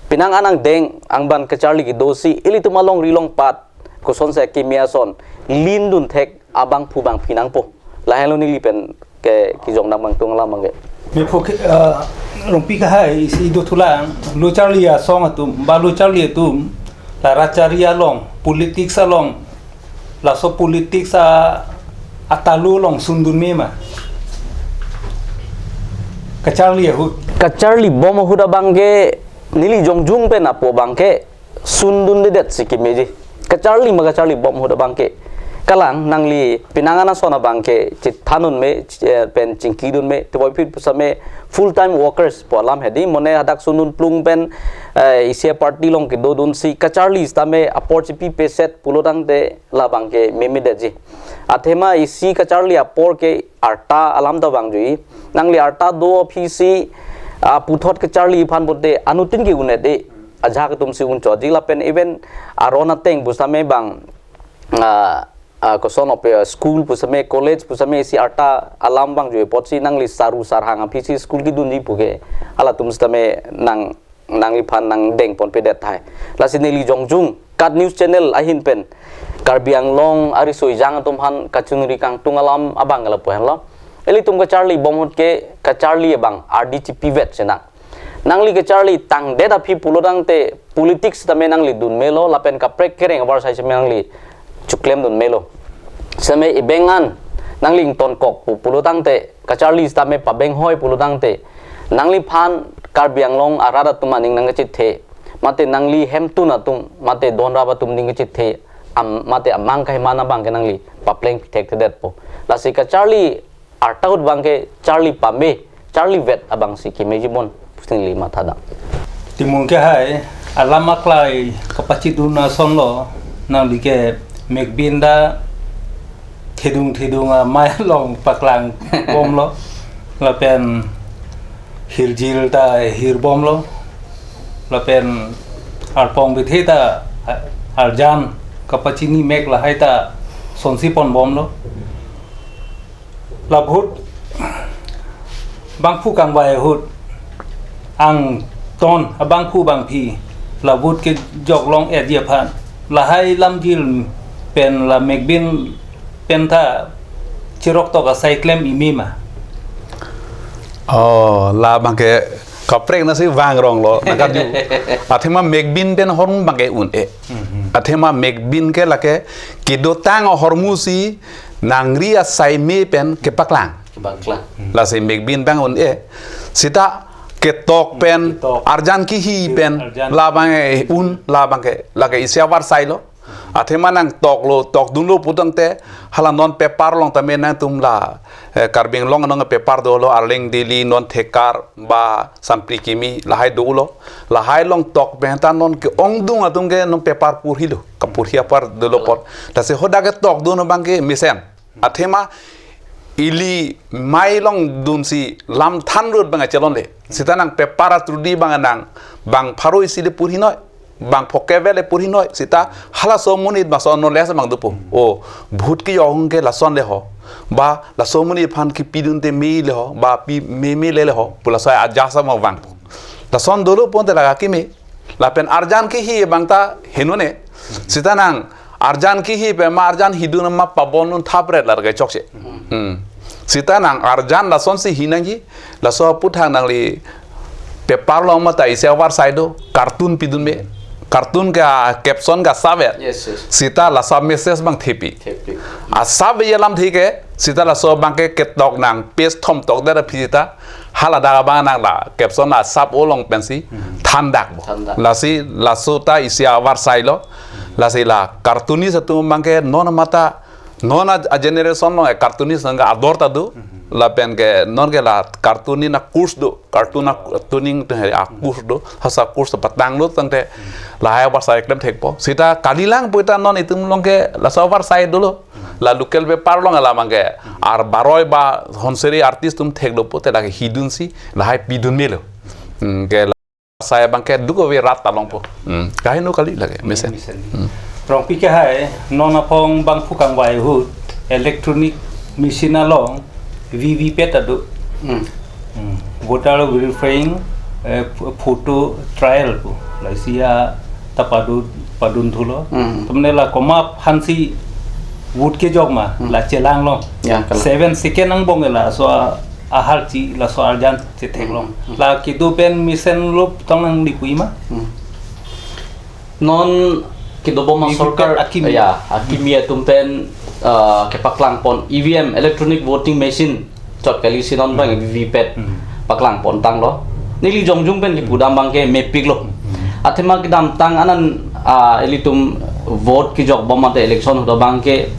penang an angdeng angban kacharli kedosi ilitum alongri longpat kosonsi akimi ason lindun thek abangphu bangphi nangpo. Lahelo neli pen ke kijong nang bang tung alam abang ke. Mepho ke, ah, Rongpi ke hai isi dothulang, lo charli asong atum, ba lo charli atum, la rat chari along, politics along, laso politics a, atalu along sundun me ma. Kacharli ahut. Kacharli bom ahut abang ke neli jongjung pen apo abang ke sundundedetsi kemeji. Kacharli ma kacharli bom ahut abangke. Kalang nangli penang an ason abangke chethandun me, eh, pen chingkidun me, teboi phit pusitame full time workers pu alam hedi, mane hadak sundun plung pen, eh, isi aparty along kedodunsi kacharli sitame apor chipipeset pulotangte labangke memedetji. Athema isi kacharli apor ke arta alam ta vangjuiji. Nangli arta do aphisi, ah, puthot kacharli aphan pote anuttin ke-un-e de. Ajahak atumsi unchotji lapen even aron ateng pusitame bang, ah, ah, koson ope, ah, school pusitame, college pusitame isi arta alam vangjuiji apotsi nangli saru sarhang aphisi school kedunji puke halatum sitame nang nangliphan nangdengponpedet tahai. Lasi neli jongjung KAT News Channel ahin pen Karbi Anglong ariso ejang atum aphan kachingri kangtung alam abang lapu henlo. Ilitum kacharli bom ahut ke kacharli abang ardi chipivet sinang. Nangli kacharli tangdet aphi pulotangte politics sitame nangli dun melo lapen kaprek kereng avarsai sitame nangli chiklemdun melo. Sitame ebeng an nangli ingtonkok pu pulotangte, kacharli sitame pabenghoi pulotangte, nangliphan Karbi Anglong arat atum aning nangkachethe, mate nangli hemtun atum, mate donrap atum aning kachethe, am, mate amang kaheman abangke nangli papleng pithektedetpo. Lasi kacharli arta ahut abangke charli pame, charlivet abangsi kemeji bon pusi neli mathadam. Timung ke hai, alam aklai kapachidun asonlo, nangli ke mekbin ta thedung thedung amei along paklang bomlo, lapen hirjil ta hir bomlo, lapen arpong bithe ta arjan kapachini mek lahai ta sonsi pon bomlo. La vote bangphu kangvai ahut, angton abangphu bangphi la vote kejok long-etji aphan, lahai lamjil pen la mekbin pen ta chirok tok asai klem imi ma? Oh, labangke kaprek nasi vangronglo, nangkatju. Athema mekbin pen ahormu abangke un-e. Mhm. Athema mekbin ke lake kedotang ahormu si nangri asai me pen kepaklang. Kepaklang. Hmm. Lasi mekbin abang un-e. Sita ketok pen, ketok, arjan kehi pen, arjan, labangke un, labangke, lake isi avarsailo. Athema nangtoklo, tokdunlo putangte, hala non paper along tame nangtum la, eh, Karbi Anglong anong paper dolo, Arleng Daily, non Thekar, ba Sampri Kimi, lahai dolo. Lahai along tok pen ta non ke-ongdung atum ke non paper porhilo, kapurhi apar dolo apot. Lasi hadak ketokdun abangke mesen. Athema ili mei along dunsi lam than rut abang chelonle. Sita nang paper atrudi abang nang bang pharo isi le porhinoi, bang phongo kave le porhinoi. Sita halaso amonit maso knowledge abang dopo. O, vote kejok ahut ke lason le ho. Ba laso amonit aphan kepidunte me le ho, ba pi me me le le ho, pu laso ajahak abang vangpo. Lason dolo pute lake keme. Lapen arjan kehi abang ta henone. Sita nang arjan kehi pen ma arjan hidun ma pabon un thapret la ke chokche. Hmm. Sita nang arjan lasonsi hi nangji, laso aputhak nangli paper along mate isi avarsai do, cartoon pidun me. Cartoon ke a caption ke asap-et. Yes, yes. Sita laso message abang thepi. Thepi. Asap-et alamthe ke, sita laso abangke ketok nang page thom tokdet aphi sita haladak abang nang la caption asap along pensi, hmm, thandakpo. Thandak. Lasi laso ta isi avarsailo. Lasi la cartoonist atum abangke non mate non a, a generation along a cartoonist nang ador ta do. Mhm. Lapen ke non ke la cartooning a course do. Cartoon a, cartooning te a course do. Halaso course patanglo tangte lahai avarsai klem thekpo. Sita kalilang pu ta non itum along ke laso avarsai dolo. La local paper along alam abangke ar baroi ba honseri artist atum theklo pute lake hidunsi lahai pidun melo. Hmm, ke la sai abangke duk ave rat ta longpo. Hmm, kaheno kali lake mesen. Mesen. Hmm. Rongpi ke hai, non aphong bangphu kangvai ahut electronic machine along V V P A T ado. Hmm. Hmm. Voter verifying, eh, ph-, photo trial pu. Laisi a ta padun, padunthulo. Hmm. Tamne la komat aphansi vote kejok ma, hmm, la chelang long. Ya, kalang. Seven second angbong ke laso a, aharchi laso arjan chetheklong. Hmm. La kedo pen mesenlo tong nangli pu-i ma? Hmm. Non kedobom a V V P A T sorkar, akimi, ya, akimi atum pen, uh, kepaklang pon E V M, electronic voting machine, chot kali si non abang, hmm, V V P A T, hmm, paklang pon tanglo. Neli jongjung pen, hmm, kipudam abangke mepiklo. Hmm. Athema kedamtang anan ah, ilitum vote kejok bom mate election ahut abangke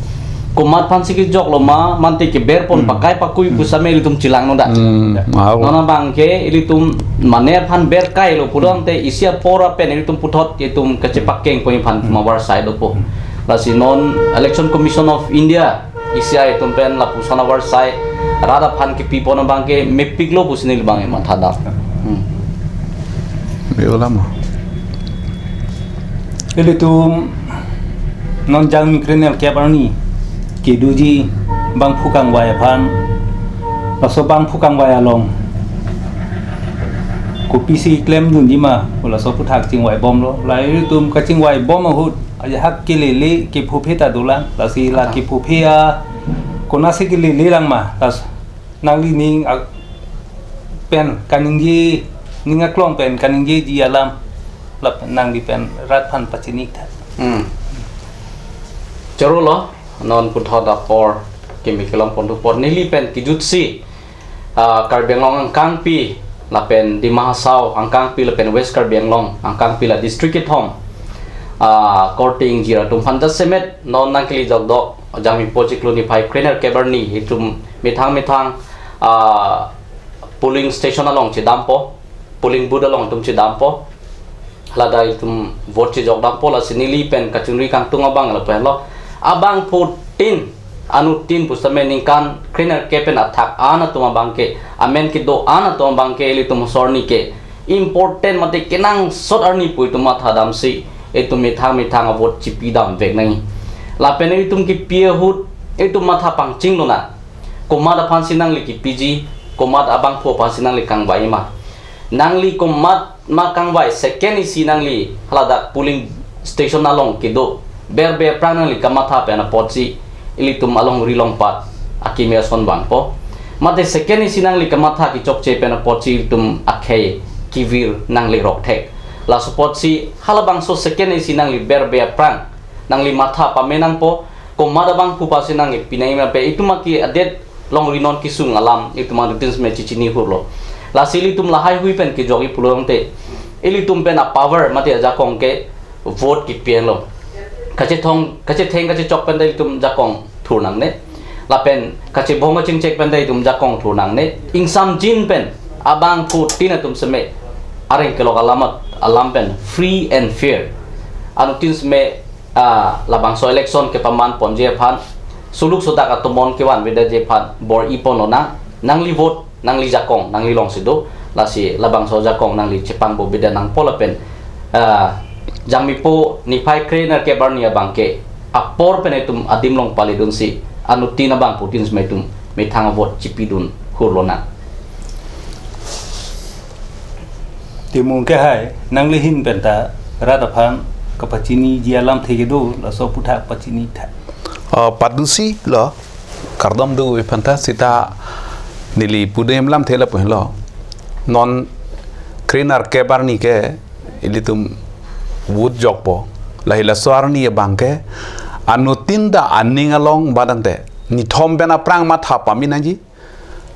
komat aphansi kejoklo ma, mate keber pon Hmm. pakai pakui Hmm. pusitame ilitum chelang non dak. Hmm, ah, Non abangke ilitum mane aphan berkailo pulote isi apor pen ilitum puthot itum kachepakeng pon aphan Hmm. mawar sai dopo. Hmm. Lasi non Election Commission of India isi itum pen lapuson awar sai rat aphan kepi pon abangke mepiklo pusi neli abang matha dam. Hmm. Be ulama. Ilitum non Jangmi Kre Nerkep arni kedoji bangphu kangvai aphan, laso bangphu kangvai along kopisi klemdunji ma, laso aphuthak chingvai bomlo. La ilitum kachingvai bom ahut ajahak kelele kephuphe ta dolang, lasi la kephuphe a konatsi kelele lang ma, las nangli ning ak-, pen kaningje, ning aklong pen kaningjeji alam, lap nangli pen rat aphan pachini tha. Hmm. Chorolo, non puthot apor kimi kelong pon apor neli pen kejutsi, ah, Karbi Anglong angkangpi lapen Dima Hasao angkangpi lapen West Karbi Anglong angkangpi la district kethom, ah, korte ingjir atum aphan jasemet non nangkele jokdok Jangmipo Chiklo niphai kre nerkep arni itum methang methang, ah, polling station along chedampo, polling booth along itum chedampo. Ladak itum vote chejok dampo, lasi neli pen kachingri kangtung abang lapu henlo. Abangphutin, anuttin pusitame ningkan kre nerkep pen athak an atum abangke, amen kedo-an atum abangke ilitum asor arni ke important mate kenangsot arni pu itum matha damsi itum methang methang avote chipi damvek nangji. Lapen itum kipi ahut itum matha pangchinglo na. Komat aphansi nangli kipiji, komat abangphu aphansi nangli kangvai ma. Nangli komat ma kangvai, second isi nangli haladak polling station along kedo berbe aphrang nangli kamatha pen apotsi ilitum alongri longpat akimi ason vangpo. Mate second isi nangli kamatha kechokche pen apotsi ilitum akhei kevir nangli rok thek. Laso apotsi halabangso second isi nangli berbe aphrang nangli matha pame nangpo, komat abangphu aphansi nangli pi nangji ma pen itum aki adet longri non kesung alam itum anuttin seme chechini hurlo. Lasi ilitum lahaihui pen kejokji pulote ilitum pen apower mate ajakong ke vote kipi henlo. Kachethong, kachetheng, kachechok pen ta itum jakong thur nangne. Lapen kachebong kachingchek pen ta itum jakong thur nangne. Ingsamjin pen abangphutin atum seme areng kelok alam, alam pen free and fair anuttin seme, ah, labangso election kepaman ponji aphan suluk sodak atomon kevan vedaji aphan bor-i ponlo nang, nangli vote, nangli jakong, nangli alongsi do, lasi labangso jakong nangli chepangbo beda nangpo lapen, ah, Jangmipo niphai kre nerkep arni abangke apor pen itum adim along paledunsi anuttin abangphutin seme itum methang avote chipidun hurlo nang. Timung ke hai, nangli ahin pen ta rat aphan kapachiniji alamthe kedo, laso aphuthak pachini tha. Ah, padusi lo, kardom do ave aphan ta seta neli pudem lamthe lapu henlo. Non kre nerkep arni ke ilitum vote jokpo. Lahei laso arni abangke anuttin ta aning along badang te nithom pen aphrang matha pame nangji.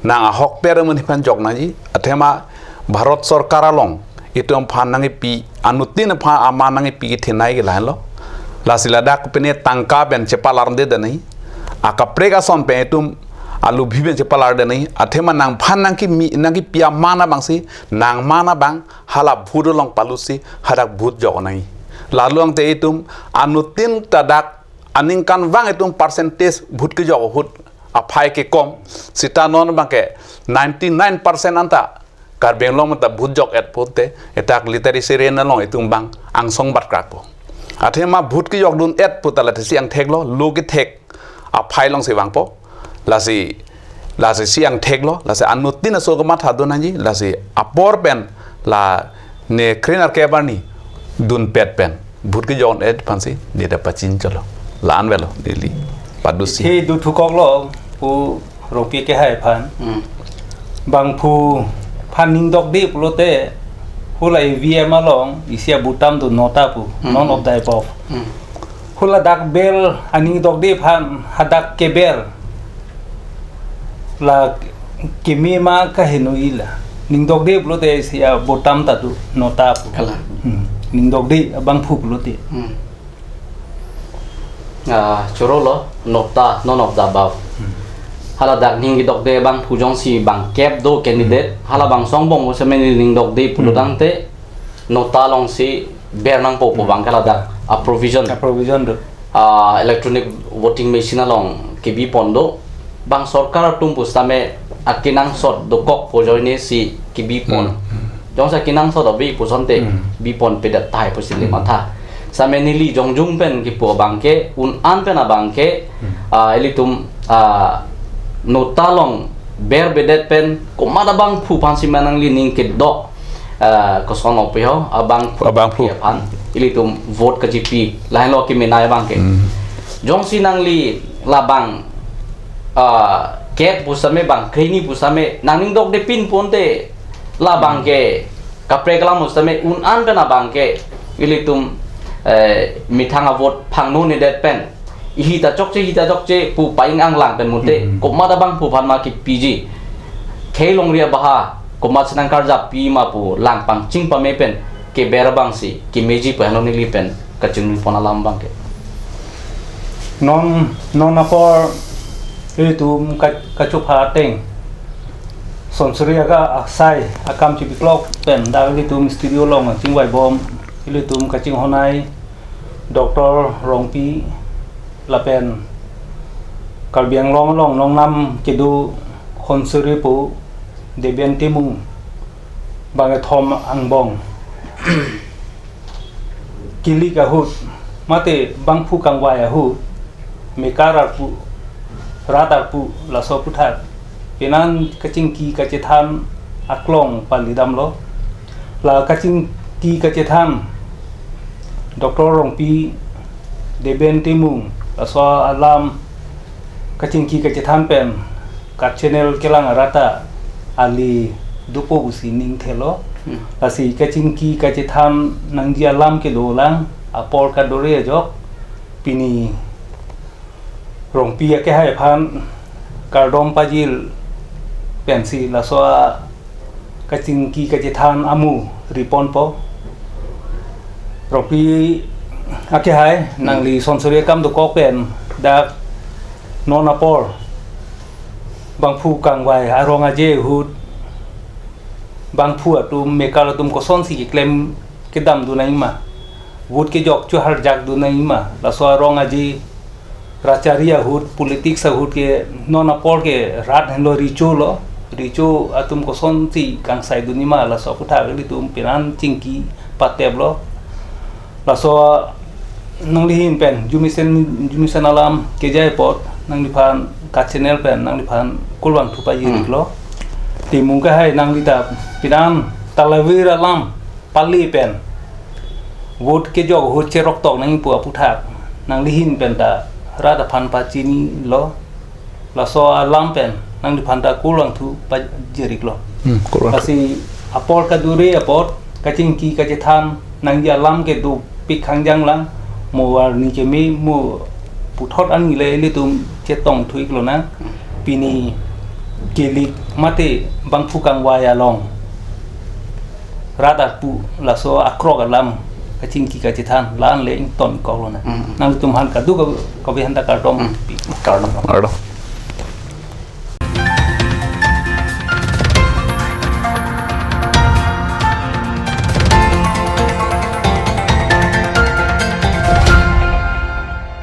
Nang ahokpet amonit aphan jok nangji, athema Bharat Sorkar along itum aphan nangkipi, anuttin aphan aman nangkipi kethenei ke lahenlo. Lasi ladak pine tangka pen chepalarde nangji. Akaprek ason pen itum alubhi pen chepalarde nangji. Athema nangphan nangkimi, nangkipi aman abangsi, nang aman abang hala vote along palusi hadak vote jok nangji. Lalu angte itum anuttin ta dak aningkanvang itum percentage vote kejok ahut aphai kekom, seta non abangke ninety nine percent anta Karbi Anglong mata vote jok-et pote, etak literacy rate along itum abang angsong batkrakpo. Athema vote kejokdun-et pu ta lasi angtheklo, lo kethek aphai alongsi vangpo. Lasi, lasi si angtheklo, lasi anuttin aso kamathadun nangji, lasi apor pen la ne kre nerkep arni dunpet pen vote kejok-et aphansi neta pachin cholo. La-an avelo neli padusi. He do thukoklo pu Rongpi ke hai aphan. Hmm. Bangphu aphan ning dokde pulote hula E V M along isi a-button do nota pu, Hmm. none of the above. Hmm. Hula dak bel aning dokde aphan hadak keber la keme ma kaheno ila. Ning dokde pulote isi a-button ta do nota pu. Kalang. Hmm. Ning dokde abangphu pulote. Hmm. Ah, choro lo, nota, non of the above. Hmm. Haladak ning dokde abangphu jongsi bangkep do candidate, hmm, halabangso angbong pusetame ning dokde pulo, hmm, tangte, nota alongsi ber nangpo pu, hmm, bang ke ladak a provision. A provision do. Ah, electronic voting machine along kebi pon do. Bang sorkar atum pusetame akenangsot dokok pu ajoine si kebi pon. Hmm, hmm. Jongsi akenangsot ave pu asonte, hmm, bi ponpedet tahai pusi, hmm, neli matha. Setame neli jongjung pen kipu abang ke, un-an pen abang ke, hmm, ah, ilitum, ah, nota along berbedet pen komat abangphu aphansi ma nangli ning kedok, ah, koson ope ho, abangphu, abangphu aphan ilitum vote kachipi, lahenlo kemenei abang ke. Hmm. Jongsi nangli labang, ah, kep pusetame, bang kreni pusetame nangning dokde pin pulote, labang, hmm, ke kaprek alam pusetame un-an pen abang ke ilitum, eh, methang avote phangno nedet pen, ihi ta chokche, ihi ta chokche pu pa-ing anglang pen mute, hmm, komat abangphu aphan ma kepiji. Khei longri abaha komatsi nangkarjap pi ma pu lang pangching pame pen keber abangsi kemeji pu henlo neli pen kachinglu pon alam abang ke. Non, non apor ilitum ka-, kachopha ateng, Sonsuri aga asai akam chipiklok pen dak ilitum studio along chingvaibom ilitum kachinghon-ai Doctor Rongpi lapen Karbi Anglong along nongnam kedo Sonsuri pu Deben Timung bangkethom angbong. Kilik ahut, mate bangphu kangvai ahut, mekar arpu, rat arpu, laso aputhak penan kachingki kachethan aklong palidamlo. La kachingki kachethan Doctor Rongpi, Deben Timung, laso alam kachingki kachethan pen ka channel kelang arat ta ali dopo pusi ning thelo. Hmm. Lasi kachingki kachethan nangji alam kedolang apor kadore ajok pini Rongpi akehai aphan kardom pajir pensi laso a kachingki kachethan amu riponpo. Rongpi akehai, hmm, nangli Sonsuri akam dokok pen dak non apor bangphu kangvai arong aje ahut bangphu atum, mekar atum kosonsi keklem kedam dun nangji ma, vote kejok choharjak dun nangji ma, laso arong aje rachari ahut, politics ahut ke non apor ke rat henlo, recho lo, recho atum kosonsi kangsai dunji ma, laso aputhak ilitum penan chingki pateplo. Laso nanglihin pen arjumesen, arjumesen alam kejai apot nangliphan ka channel pen nangliphan kurvangthu pajir, hmm, iklo. Timung akehai, nangli ta penan talavir alam pali pen vote kejok ahut cheroktok nangji pu aputhak nanglihin pen ta rat aphan pachinilo. Laso alam pen nangliphan ta kurvangthu pajir iklo. Hmm, kurvangthu. Lasi apor kadore apot kachingki kachethan nangji alam ke dopik khangjang lang, mo arni keme mo puthot an le ilitum chetongthu iklonang. Pini kilik mate bangphu kangvai along rat arpu laso akrok alam kachingki kachethan la-an le ingtonkok lonang. Mm. Nangtum aphan kadokave aphan ta kardom, mm, pi. Kardom. Kardom.